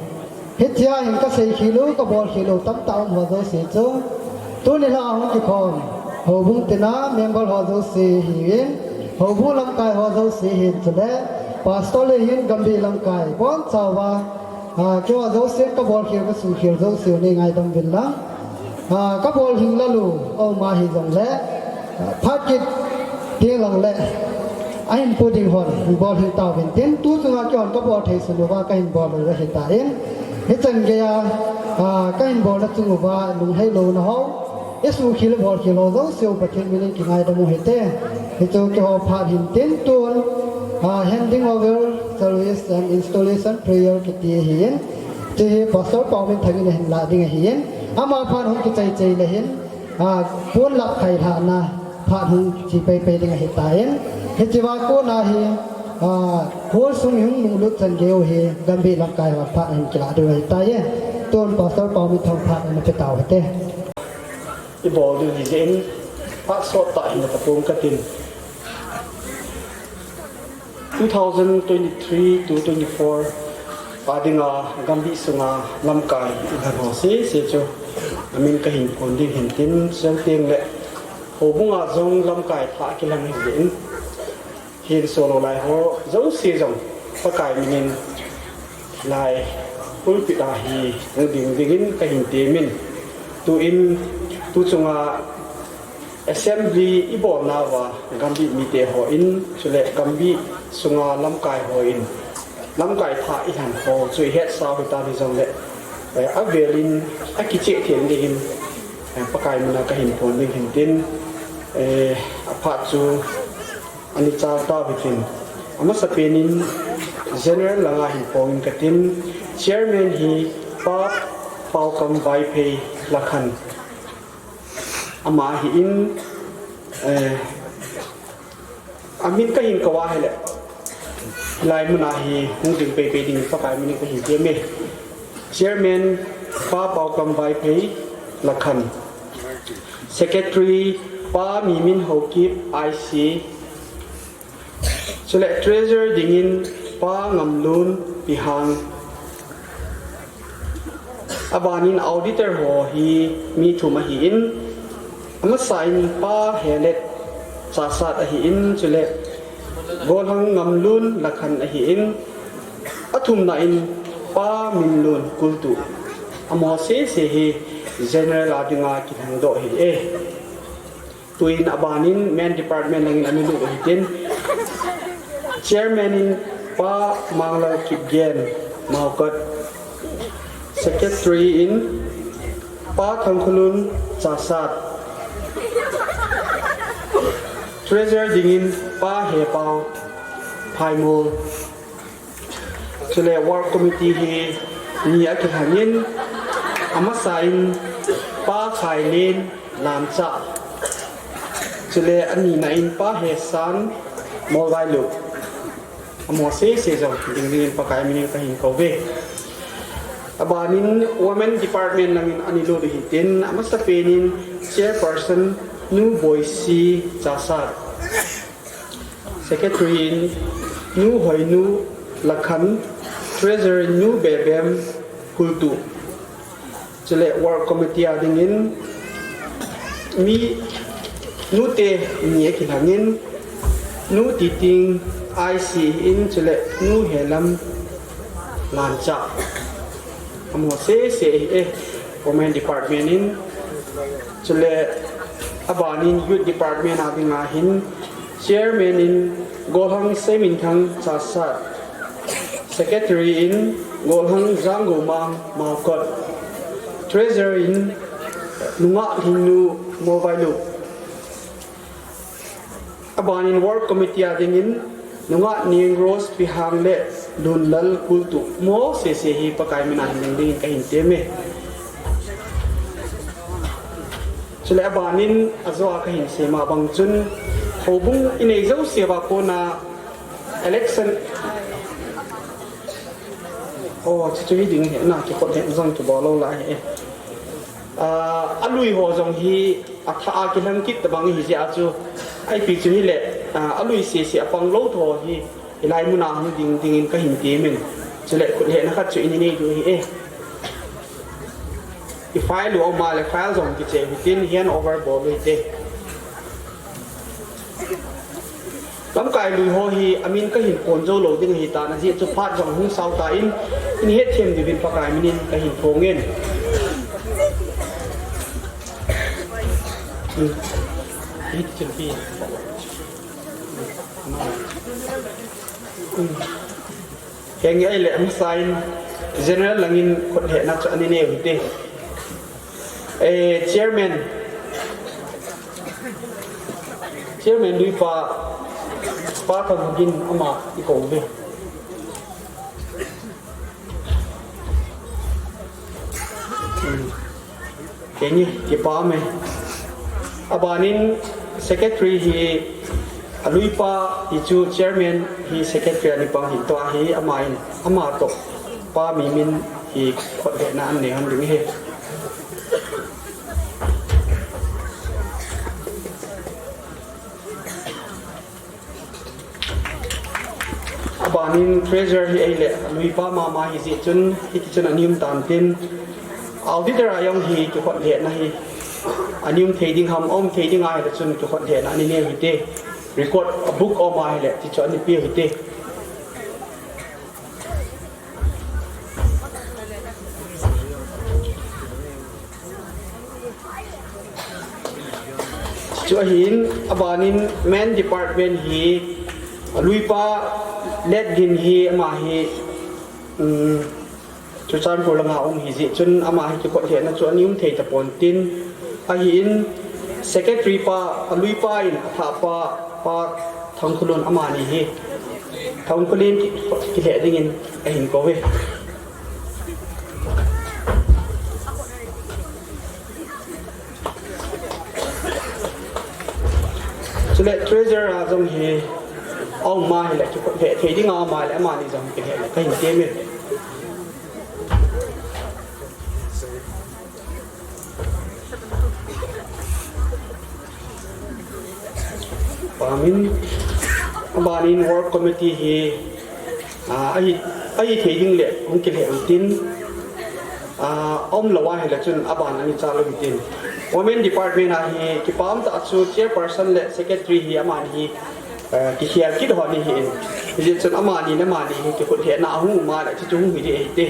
Hitia hin ka seikhel u, ka bolkhel u tamtah um ho jouse chu. Tuni la hung kikhom houbung tina member ho jouse hiuvin, houbung lamkai ho jouse hin chule, pastor le hin Gambih lamkai bonchauva, ah, keiho jouse ka bolkhel, ka seikhel jouse u nei ngaidam uvin lang. Ah, ka bolhing lalu, aum ahi jongle, ah, phat kit teng lang le, ahin pu ding hon, hin bolhing tauvin tin, tu chunga keihon ka bol thei sun uva kahin bol u ahi tan. Hichan geiya, ah, kahin bolna chung uva, lunghei louna ho, i suhkhel bolkhel ho jouse u Pathen minin kingaidam u hite. Hichu keiho phat hin tin tun, ah, handing over service and installation prayer kiti ahin. Hiche hi Pastor Paominthang in ahin lah ding ahin. Ama phat hung kichai chai le hin, ah, pon lap khai lhahna phat hung che pai pai ding ahi tan. Hichea kona hi, ah, hall sung hung nunglut chan geiyu hi Gambih lamkai hon phat hin kilah diu ahi tai. Tun Pastor Paominthang phat ana pe tau hite. I bol diu hi jeh in phat sot tah hin na tapong katin. Two thousand twenty-three to twenty-four a dinga Gambih sunga lamkai i lhan ho sese chu amin kahin phon ding hin tin, chuteng le houbunga jong lamkai thah kilhang hi jeh in, hin solo lai ho jouse jong Pakai minin lai pulpit a hi hung ding dingin kahin temin, tuin tu chunga Assembly i bolnauva Gambih mite hon, chule Gambih sunga lamkai hon, lamkai thah i lhan ho chu i hetsau hitam hijongle, eh, avelin akicheh them dingin, eh, Pakai mina kahin phon ding hin tin, eh, aphat chu ani chal tau hitin. Amasapen in General langa hin phongin katin, Chairman hi Pa Paokam Vaiphei Lakhan. Ama ahin, eh, amin kahin kou a ahile, hilai muna hi hung ding pei pei dingin Pakai minin kahin teme. Chairman Pa Paokam Vaiphei Lakhan. Secretary Pa Mimin Haokip I C. Chule Treasurer dingin Pa Ngamlun Pihang. Abanin auditor ho hi mi thum ahin, amasan Pa Helet Chasat ahin, chule Golhang Ngamlun Lakhan ahin, athumna in Pa Minlun Kultu. Amaho sese hi General a dinga kilhang doh ahi e. Tuin abanin Men Department langin ana lut u hitin. Chairman in Pa Manglal Kipgen, Maukot. Secretary in Pa Thangkhulun Chasat. Treasurer dingin Pa Hepao Phaimol. Chule Work Committee hi ni akilhangin, amasan Pa Khailen Lamcha. Chule anina in Pa Hesan Molvailu. Amaho sese jong ding dingin Pakai minin kahin kouve. Abanin Women Department langin ana lut u hitin, amasapen in Chairperson Nu Boisi Chasat. Secretary in Nu Hoinu Lakhan, Treasurer in Nu Bebem Kultu. Chule Work Committee a dingin Mi nute ni a kilhangin, Nu Titing I C in, chule Nu Helam Ngancha. Amaho sese hi e, Women Department in, chule abanin Youth Department a dinga hin, Chairman in Golhang Seiminthang Chasa, Secretary in Golhang Janggomang Maokot, Treasurer in Nungah Lhingnu Molvailu. Abanin Work Committee a dingin Nungah Ning Rose Pihang le Lunlal Kultu. Amaho sese hi Pakai mina hin ding dingin kahin temme. Chule abanin ajoa kahin seima bang chun, houbung inei jouse uva kona election. Oh, chuchu hi ding hi na, kikhut hi jong kibol lou lai hi. Ah, alui ho jong hi atha a kilhang kit tabang hi jeh a chu, ipi chu hile, ah, alui sese apang lou tho hi, hilai muna hung ding dingin kahin temin. Chule khut hehna khat chu inei diu hi e. I file u ama le file jong kiche hitin hand over bol u hite. Lamkai lui ho hi amin kahin pon jou lou ding ahitan, ajeh chu phat jong hung sao tan, in hetthem diuvin Pakai minin kahin thongin. Hmm. Hiti chun pi. Hmm. Henge ahile, amasain general langin khut hehna chu ani neu hite. Eh, Chairman. Chairman lui pa, Pa Thangin ama i kou ve. Hmm. Kei ni, kipa me. Abanin secretary hi, alui pa hi chu chairman hi secretary ani pang hin tua hi ama in, ama to pa mi min hi khut hehna an nei hon ding hi. Abanin treasurer hi eile, lui pa mama hi jeh chun, hiti chun ani um tan tin, auditor a jong hi kikhut hehna hi ani um thei ding ham, um thei ding ahile chun kikhut hehna ani neu hite, record a book um ahile, ti chu ani pe hite. Chu ahin, abanin men department hi, alui pa Letgin hi, ama hi, um, Churachandpur langa um hi jeh chun ama hi kikhut hehna chu ani um thei tapon tin, ahin secretary pa, alui pa in atha pa, Pa Thangkhulun amani hi, Thangkhulun ki, kikhut heh dingin ahin kou ve. Chule treasurer a jong hi, aum ahile, kikhut heh thei ding aum ahile, amani jong kiheh le, kahin temme. Pamin, abanin work committee hi, ah, ahi, ahi thei ding le, hung kile u tin, ah, aum lou ahile chun aban ani cha lou hitin. Women department a hi, kipah tah chu chairperson le secretary hi amani hi, eh, kikhel kit ho ni hin. Hijeh chun amani le amani hi, kikhut hehna ahung um le, chuchu hung hi ding ahi te.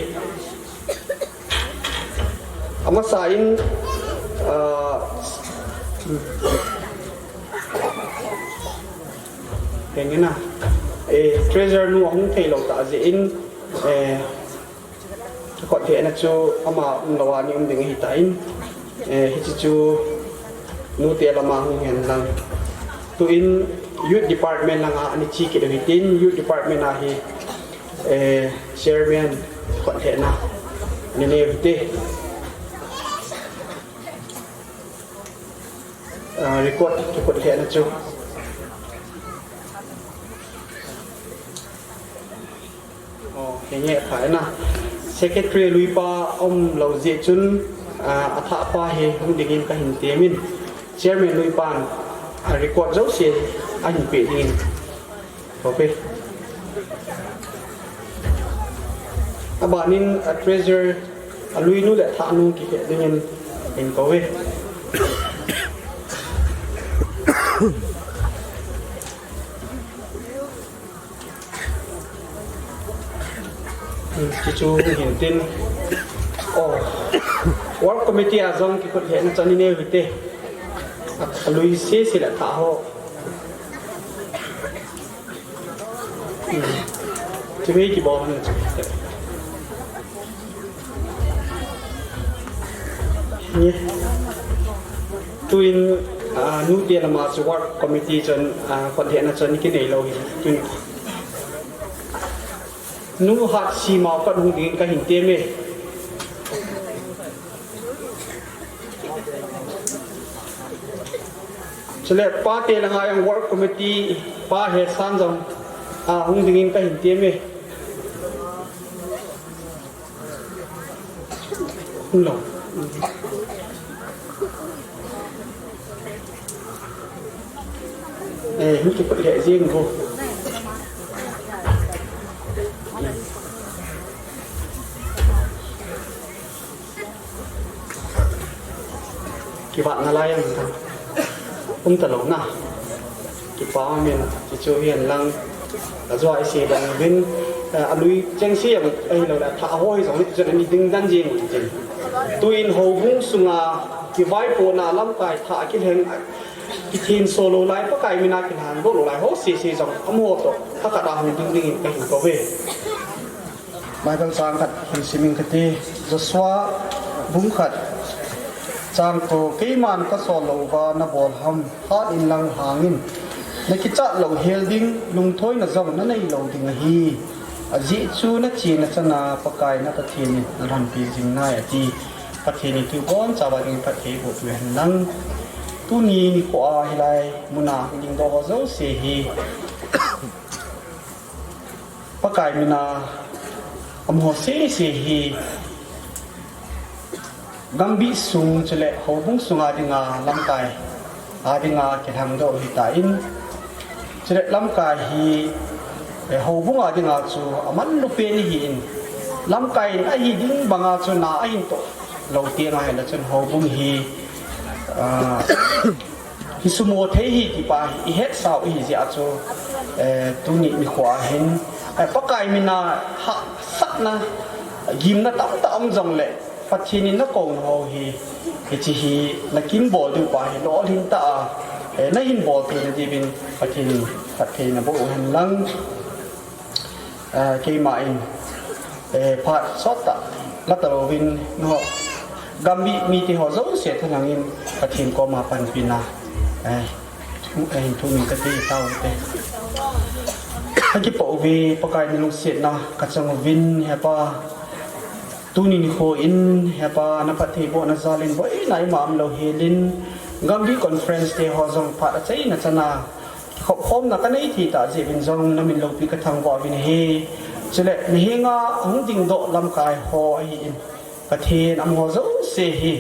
Amasa in, ah, henge na, eh, treasurer nu ahung thei lou tah jeh in, eh, kikhut hehna chu ama um lou a ani um ding ahi tan, eh, hiche chu nute lama hung hen lang. Tuin youth department langa ani che kit u hitin, youth department a hi, eh, chairman khut hehna ani neu hite. Ah, record, record hehna chu. Oh, henge pha na. Secretary lui pa um lou jeh chun, ah, atha pa hi hung dingin kahin temin. Chairman lui pan, ah, record jouse ahin pe dingin. Kou ve. Abanin, a treasurer, alui nu le athah nu kiheh dingin, in kou ve. Chuchu hintin. Oh. Work committee a jong kikhutlhehna chan inei u hite. Alui sese le tha ho. Chimei kibol ni. Tuin, ah, nute lama chu work committee chun, ah, khutlhehna chun kinei lou hi. Tuin. Nu Hatsimau khat hung dingin kahin teme. Chule pate langa jong work committee pa Hesan jong, ah, hung dingin kahin teme. Hung lou. Eh, hung kipat leh jeng vo. Kivat nalai ang ta. Um talou na. Kipa umin, chuchu hihen lang. Ajeh chu abangin, eh, alui chengse jong ahilou le, tha ho hi jong ni chu ni ding dan jeng u tin. Tuin houbung sunga kivaipohna lamkai tha kilheng, kithenso lou lai, Pakai mina kilhang doh lou lai ho sese jong amaho toh thakhat a hung ding dingin kahin kouve. Bible chang khat hin simin kati, Joshua bung khat chang ko, keiman kasol louva nabol ham, hat inlang hangin, nakichat louhel ding, lungthoina jong nanei lou ding ahi. Ajeh chu nachena chana Pakai na Pathen in nalhonpi jing nai ati. Pathen in tubon chauva ding phatthei boh peh hen lang. Tuni nikho a hilai muna hung dingdoh ho jouse hi Pakai mina amaho sese hi gambih sung chule houbung sunga dinga lamkai a dinga kilhangdoh hitan, chule lamkai hi, eh, houbung a dinga chu amanlu pen ahin, lamkai in ahi ding banga chu na ahin toh lou teng ahile chun houbung hi, ah, hi sumo thei hi tipa hi ihetsau ahi jeh a chu, eh, tuni nikho a hin, eh, Pakai mina hahsatna, gimna tamtah um jongle, Pathen in nakouna ho hi, hiche hi nakin bol diu pa hi lolhing tah a, eh, nahin bol theina diuvin Pathen in phatthei naboh u hen lang. Eh, keima in, eh, phat sot tah la talouvin, nangho gambih mite ho jouse thalhang in Pathen koma panpina, eh, thu, eh, thu min kati tau te. Kakipah uve, Pakai nalungsetna kachang uvin, He Pa. Tuni nikho in, He Pa, naphattheibohna jal in boina ima umlou hel in, gambih conference te ho jong phat achaina chana kikhopkhomna kanei thei tah jeh uvin jong namin loupi kathangvah uvin ahi. Chule nahenga hung dingdoh lamkai ho ahin, Pathen amaho jouse hi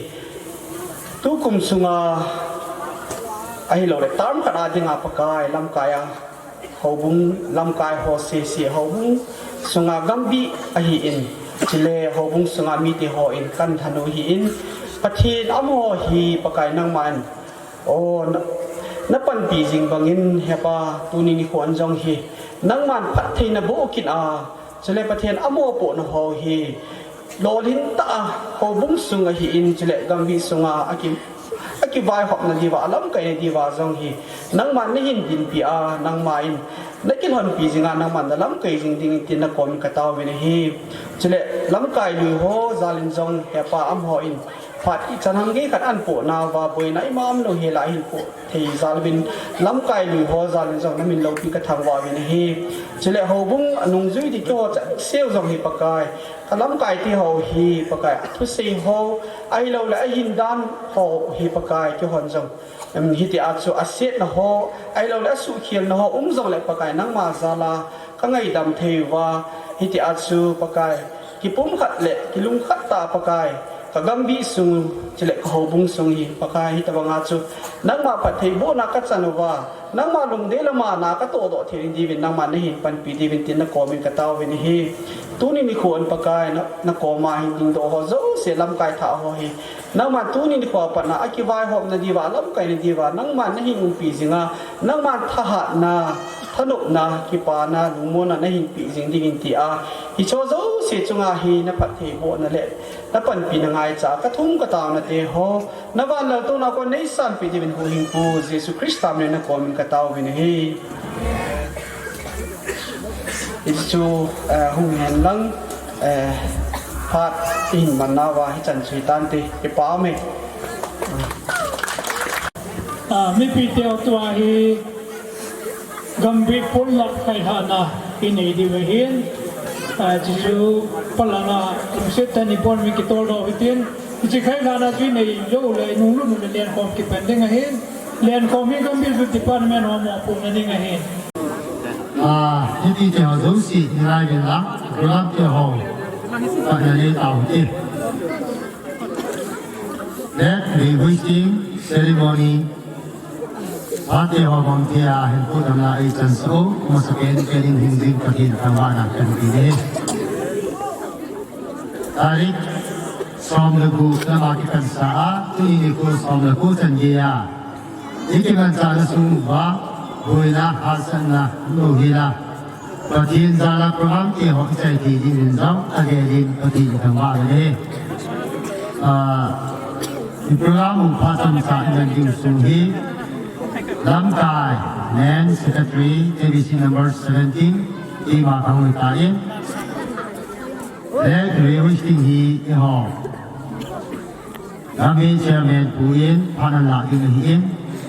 tukum sunga ahilouleh term khat a dinga Pakai lamkai a houbung lamkai ho sese, houbung sunga gambih ahin, chule houbung sunga mite hon kalhan u ahin, Pathen amaho hi Pakai nangman, o, na, napanpi jing bangin, He Pa, tuni nikho a jong hi nangman phatthei naboh kit a, chule Pathen amaho pohna ho hi lolhing tah a houbung sung ahin, chule gambih sunga aki, akivaihopna diuva, alamkaina diuva jong hi nangman nahin dinpi a, nangman nakilhonpi jing a, nangman nalamkai jing dingin tin nakom in katao uvin ahi. Chule lamkai lui ho jal in jong, He Pa, amaho in phat ichan ham gei khat ahin pohnauva boina ima umlou hel a ahin poh thei jal uvin, lamkai lui ho jal in jong namin loupi kathangvah uvin ahi. Chule houbung nungjui ding keiho chengse jong hi Pakai, ka lamkai te ho hi Pakai, athusei ho ahilouleh ahindan ho hi Pakai, keihon jong, em, hitia chu asetna ho ahilouleh asuhkhelna ho um jongleh Pakai, nangma jal a kangaidam thei uva, hitia chu Pakai, kipumkhat le kilungkhat tah a Pakai, Ka gambih sung, chule ka houbung sung hi, Pakai, hitabanga chu nangma phattheibohna ka chan uva, nangma lungdei lama na ka tohdoh thei diuvin, nangma nahin panpi diuvin tin na komin ka taovin ahi. Tuni nikho in Pakai, na, na koma hin dingdoh ho jouse, lamkai thah ho hi, nangma tuni nikho a pat a kivaihopna diuva, lamkaina diuva, nangma nahin umpi jinga, nangma thahatna, thanopna, kipana, lungmonna nahin pe jing dingin tia, hiche jouse chunga hi na phattheibohna le na panpina ngaicha, ka thum ka taona te ho, na van laltouna kon neisanpi diuvin Huhhingpu Jesu Christa min in na komin ka taovin ahi. Hichu, eh, hung hen lang, eh, phat ihin man nauva hichan chu hitante, kipa ume. Ah, mipite ho tua hi gambih ponlap khailhahna inei diu ahin, ah, chuchu palanga lungset tah in ibol mi kitoldoh hitin, hiche khailhahna chu inei lou le nunglut le lenkhom kipan ding ahin, lenkhom hi gambih lut department ho mopohna ding ahin. Ah, mipite ho jouse, nilai uvin lang, program te ho, patna nei tau hite. Flag hoisting ceremony, phat te ho bang thei a hin pudamna eichansah u, amasapen in hingjing Pathen thangvahna kahin pe e. Tarik som le gup lama kipansah a, tuni nikho som le ko chan geiya ikimanchahna sung uva, boina hahsatna louhel a, Pathen jal a program te ho ichai thei diuvin jong agel in Pathen ithangvah uve. Ah, i program u phat chomcha iman diu sung hi, lamkai, Men Secretary, J B C number seventeen, keima kahung hitan, flag hoisting hi eiho Gambih Chairman pu in phat ahin lah ding ahin,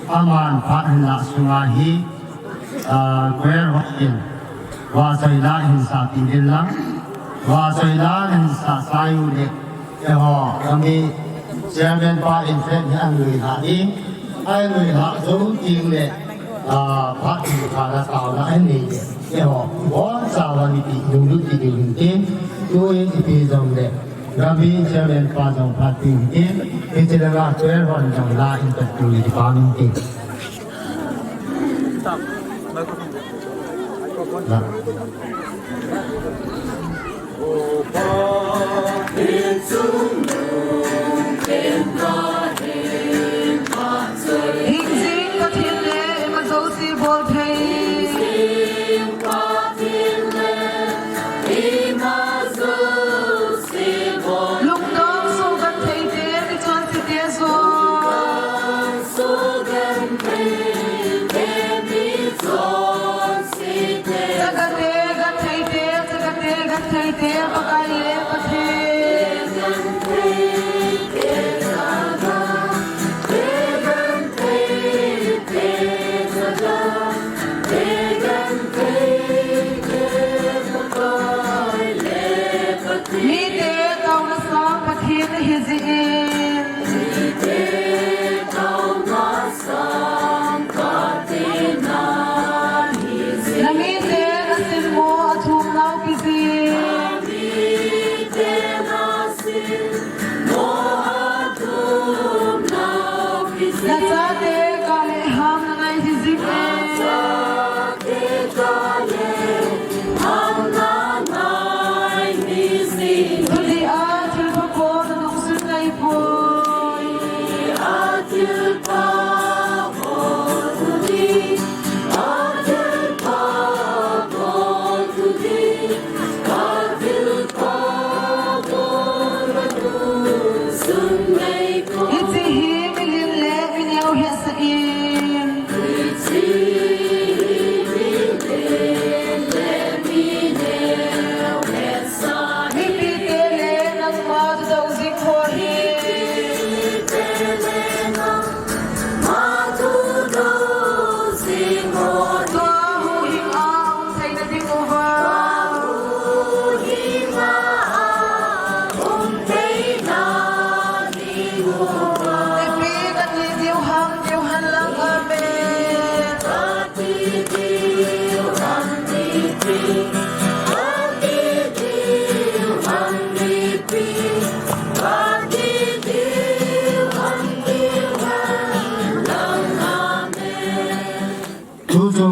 aman phat ahin lah sunga hi, ah, choir ho in vahchoi la hin sahpeh uvin lang, vahchoi la hin sah chai uleh, eiho Gambih Chairman pa in flag hi ahin lah ding, ahin lah jou teng leh, ah, phat hin khat a taona ahin nei leh, eiho ibonchauva mipi lunglut kit diu ahin tin, tuin ipi jongleh Gambih Chairman pa jong phat ding ahin tin, hiche langa choir hon jong la in pat diu ahi, kipa umin tin. Hingjing Pathen le ima jouse bol thei. Lungdong soh genthei te, michonse te jong. Chagate, genthei te, chagate, genthei te, Pakai le Pathen.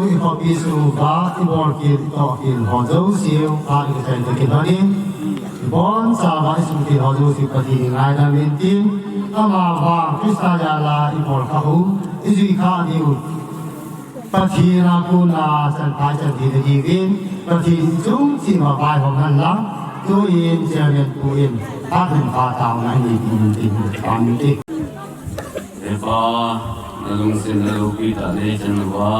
Khopi sung uva ibol kit, itoh kit ho jouse u phat in kachai tah kit lhonin, ibonchauva isung kit ho jouse u Pathen in ngaidam in tin, amavang Christa jal a ibol khah u, ijui khah diu Pathen a kona chanphai chan thei na diuvin, Pathen in ichung cheh uva vaihom hen lang, tuin Chairman pu in phat hung pha taona anei diuvin tin, amen. He Pa, nalungsetna loupi tah neichan uva,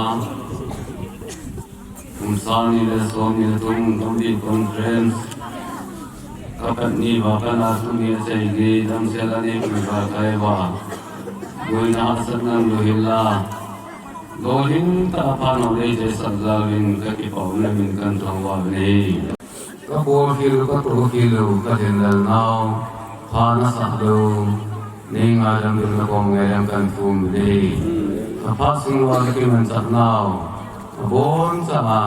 kum sang ni le som ni le thum Committee Conference kapat ni uva pat a tuni a chai ni damsel a neipui uva kaiva, boina hahsatna lou hel a, lolhing tah a phat neichai sah jal uvin kakipah uve, namin kathangvah uve. Kabol khel u, katoh khel u, kalhinlel nau, pha nasah lou, neingaidam diu nakoma ngaidam kathum uve. Kaphat sung uva kakimanchah nau, aboncha a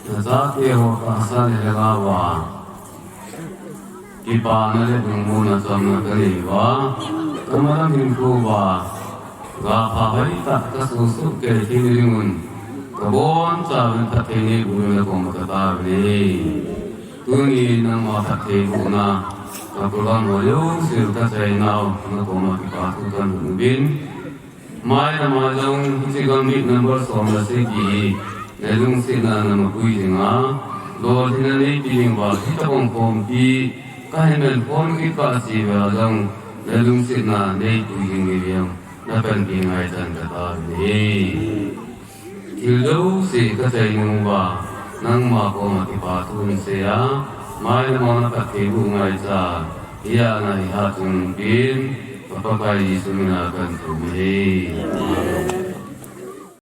nachate ho tahsa le lhagao a kipana le lungmonna chomna kanei uva, kamalam hinkho uva gapha hoitah kasoh soh kei theina dingun, kabonchauvin phatthei neiboh diu nakoma katao uve. Tuni nangma phattheibohna ka program ho jouse u kachai nau nakoma kipa thu kahin uvin, mailam a jong hiche gam mit number som le sagi hi nalungsetna namapui dinga, lolhinna neipe diuva hitobang khompi kahin man khom kit kah a jong nalungsetna neipui ding hi jong napanpi ngai chan katao uve. Thil jouse kachai nung uva nangma koma kipa thu kahin sei a, mailam a naphattheiboh ngaicha, hia nahi hat jing uvin, ka Pakai Jesu mina kathum uve.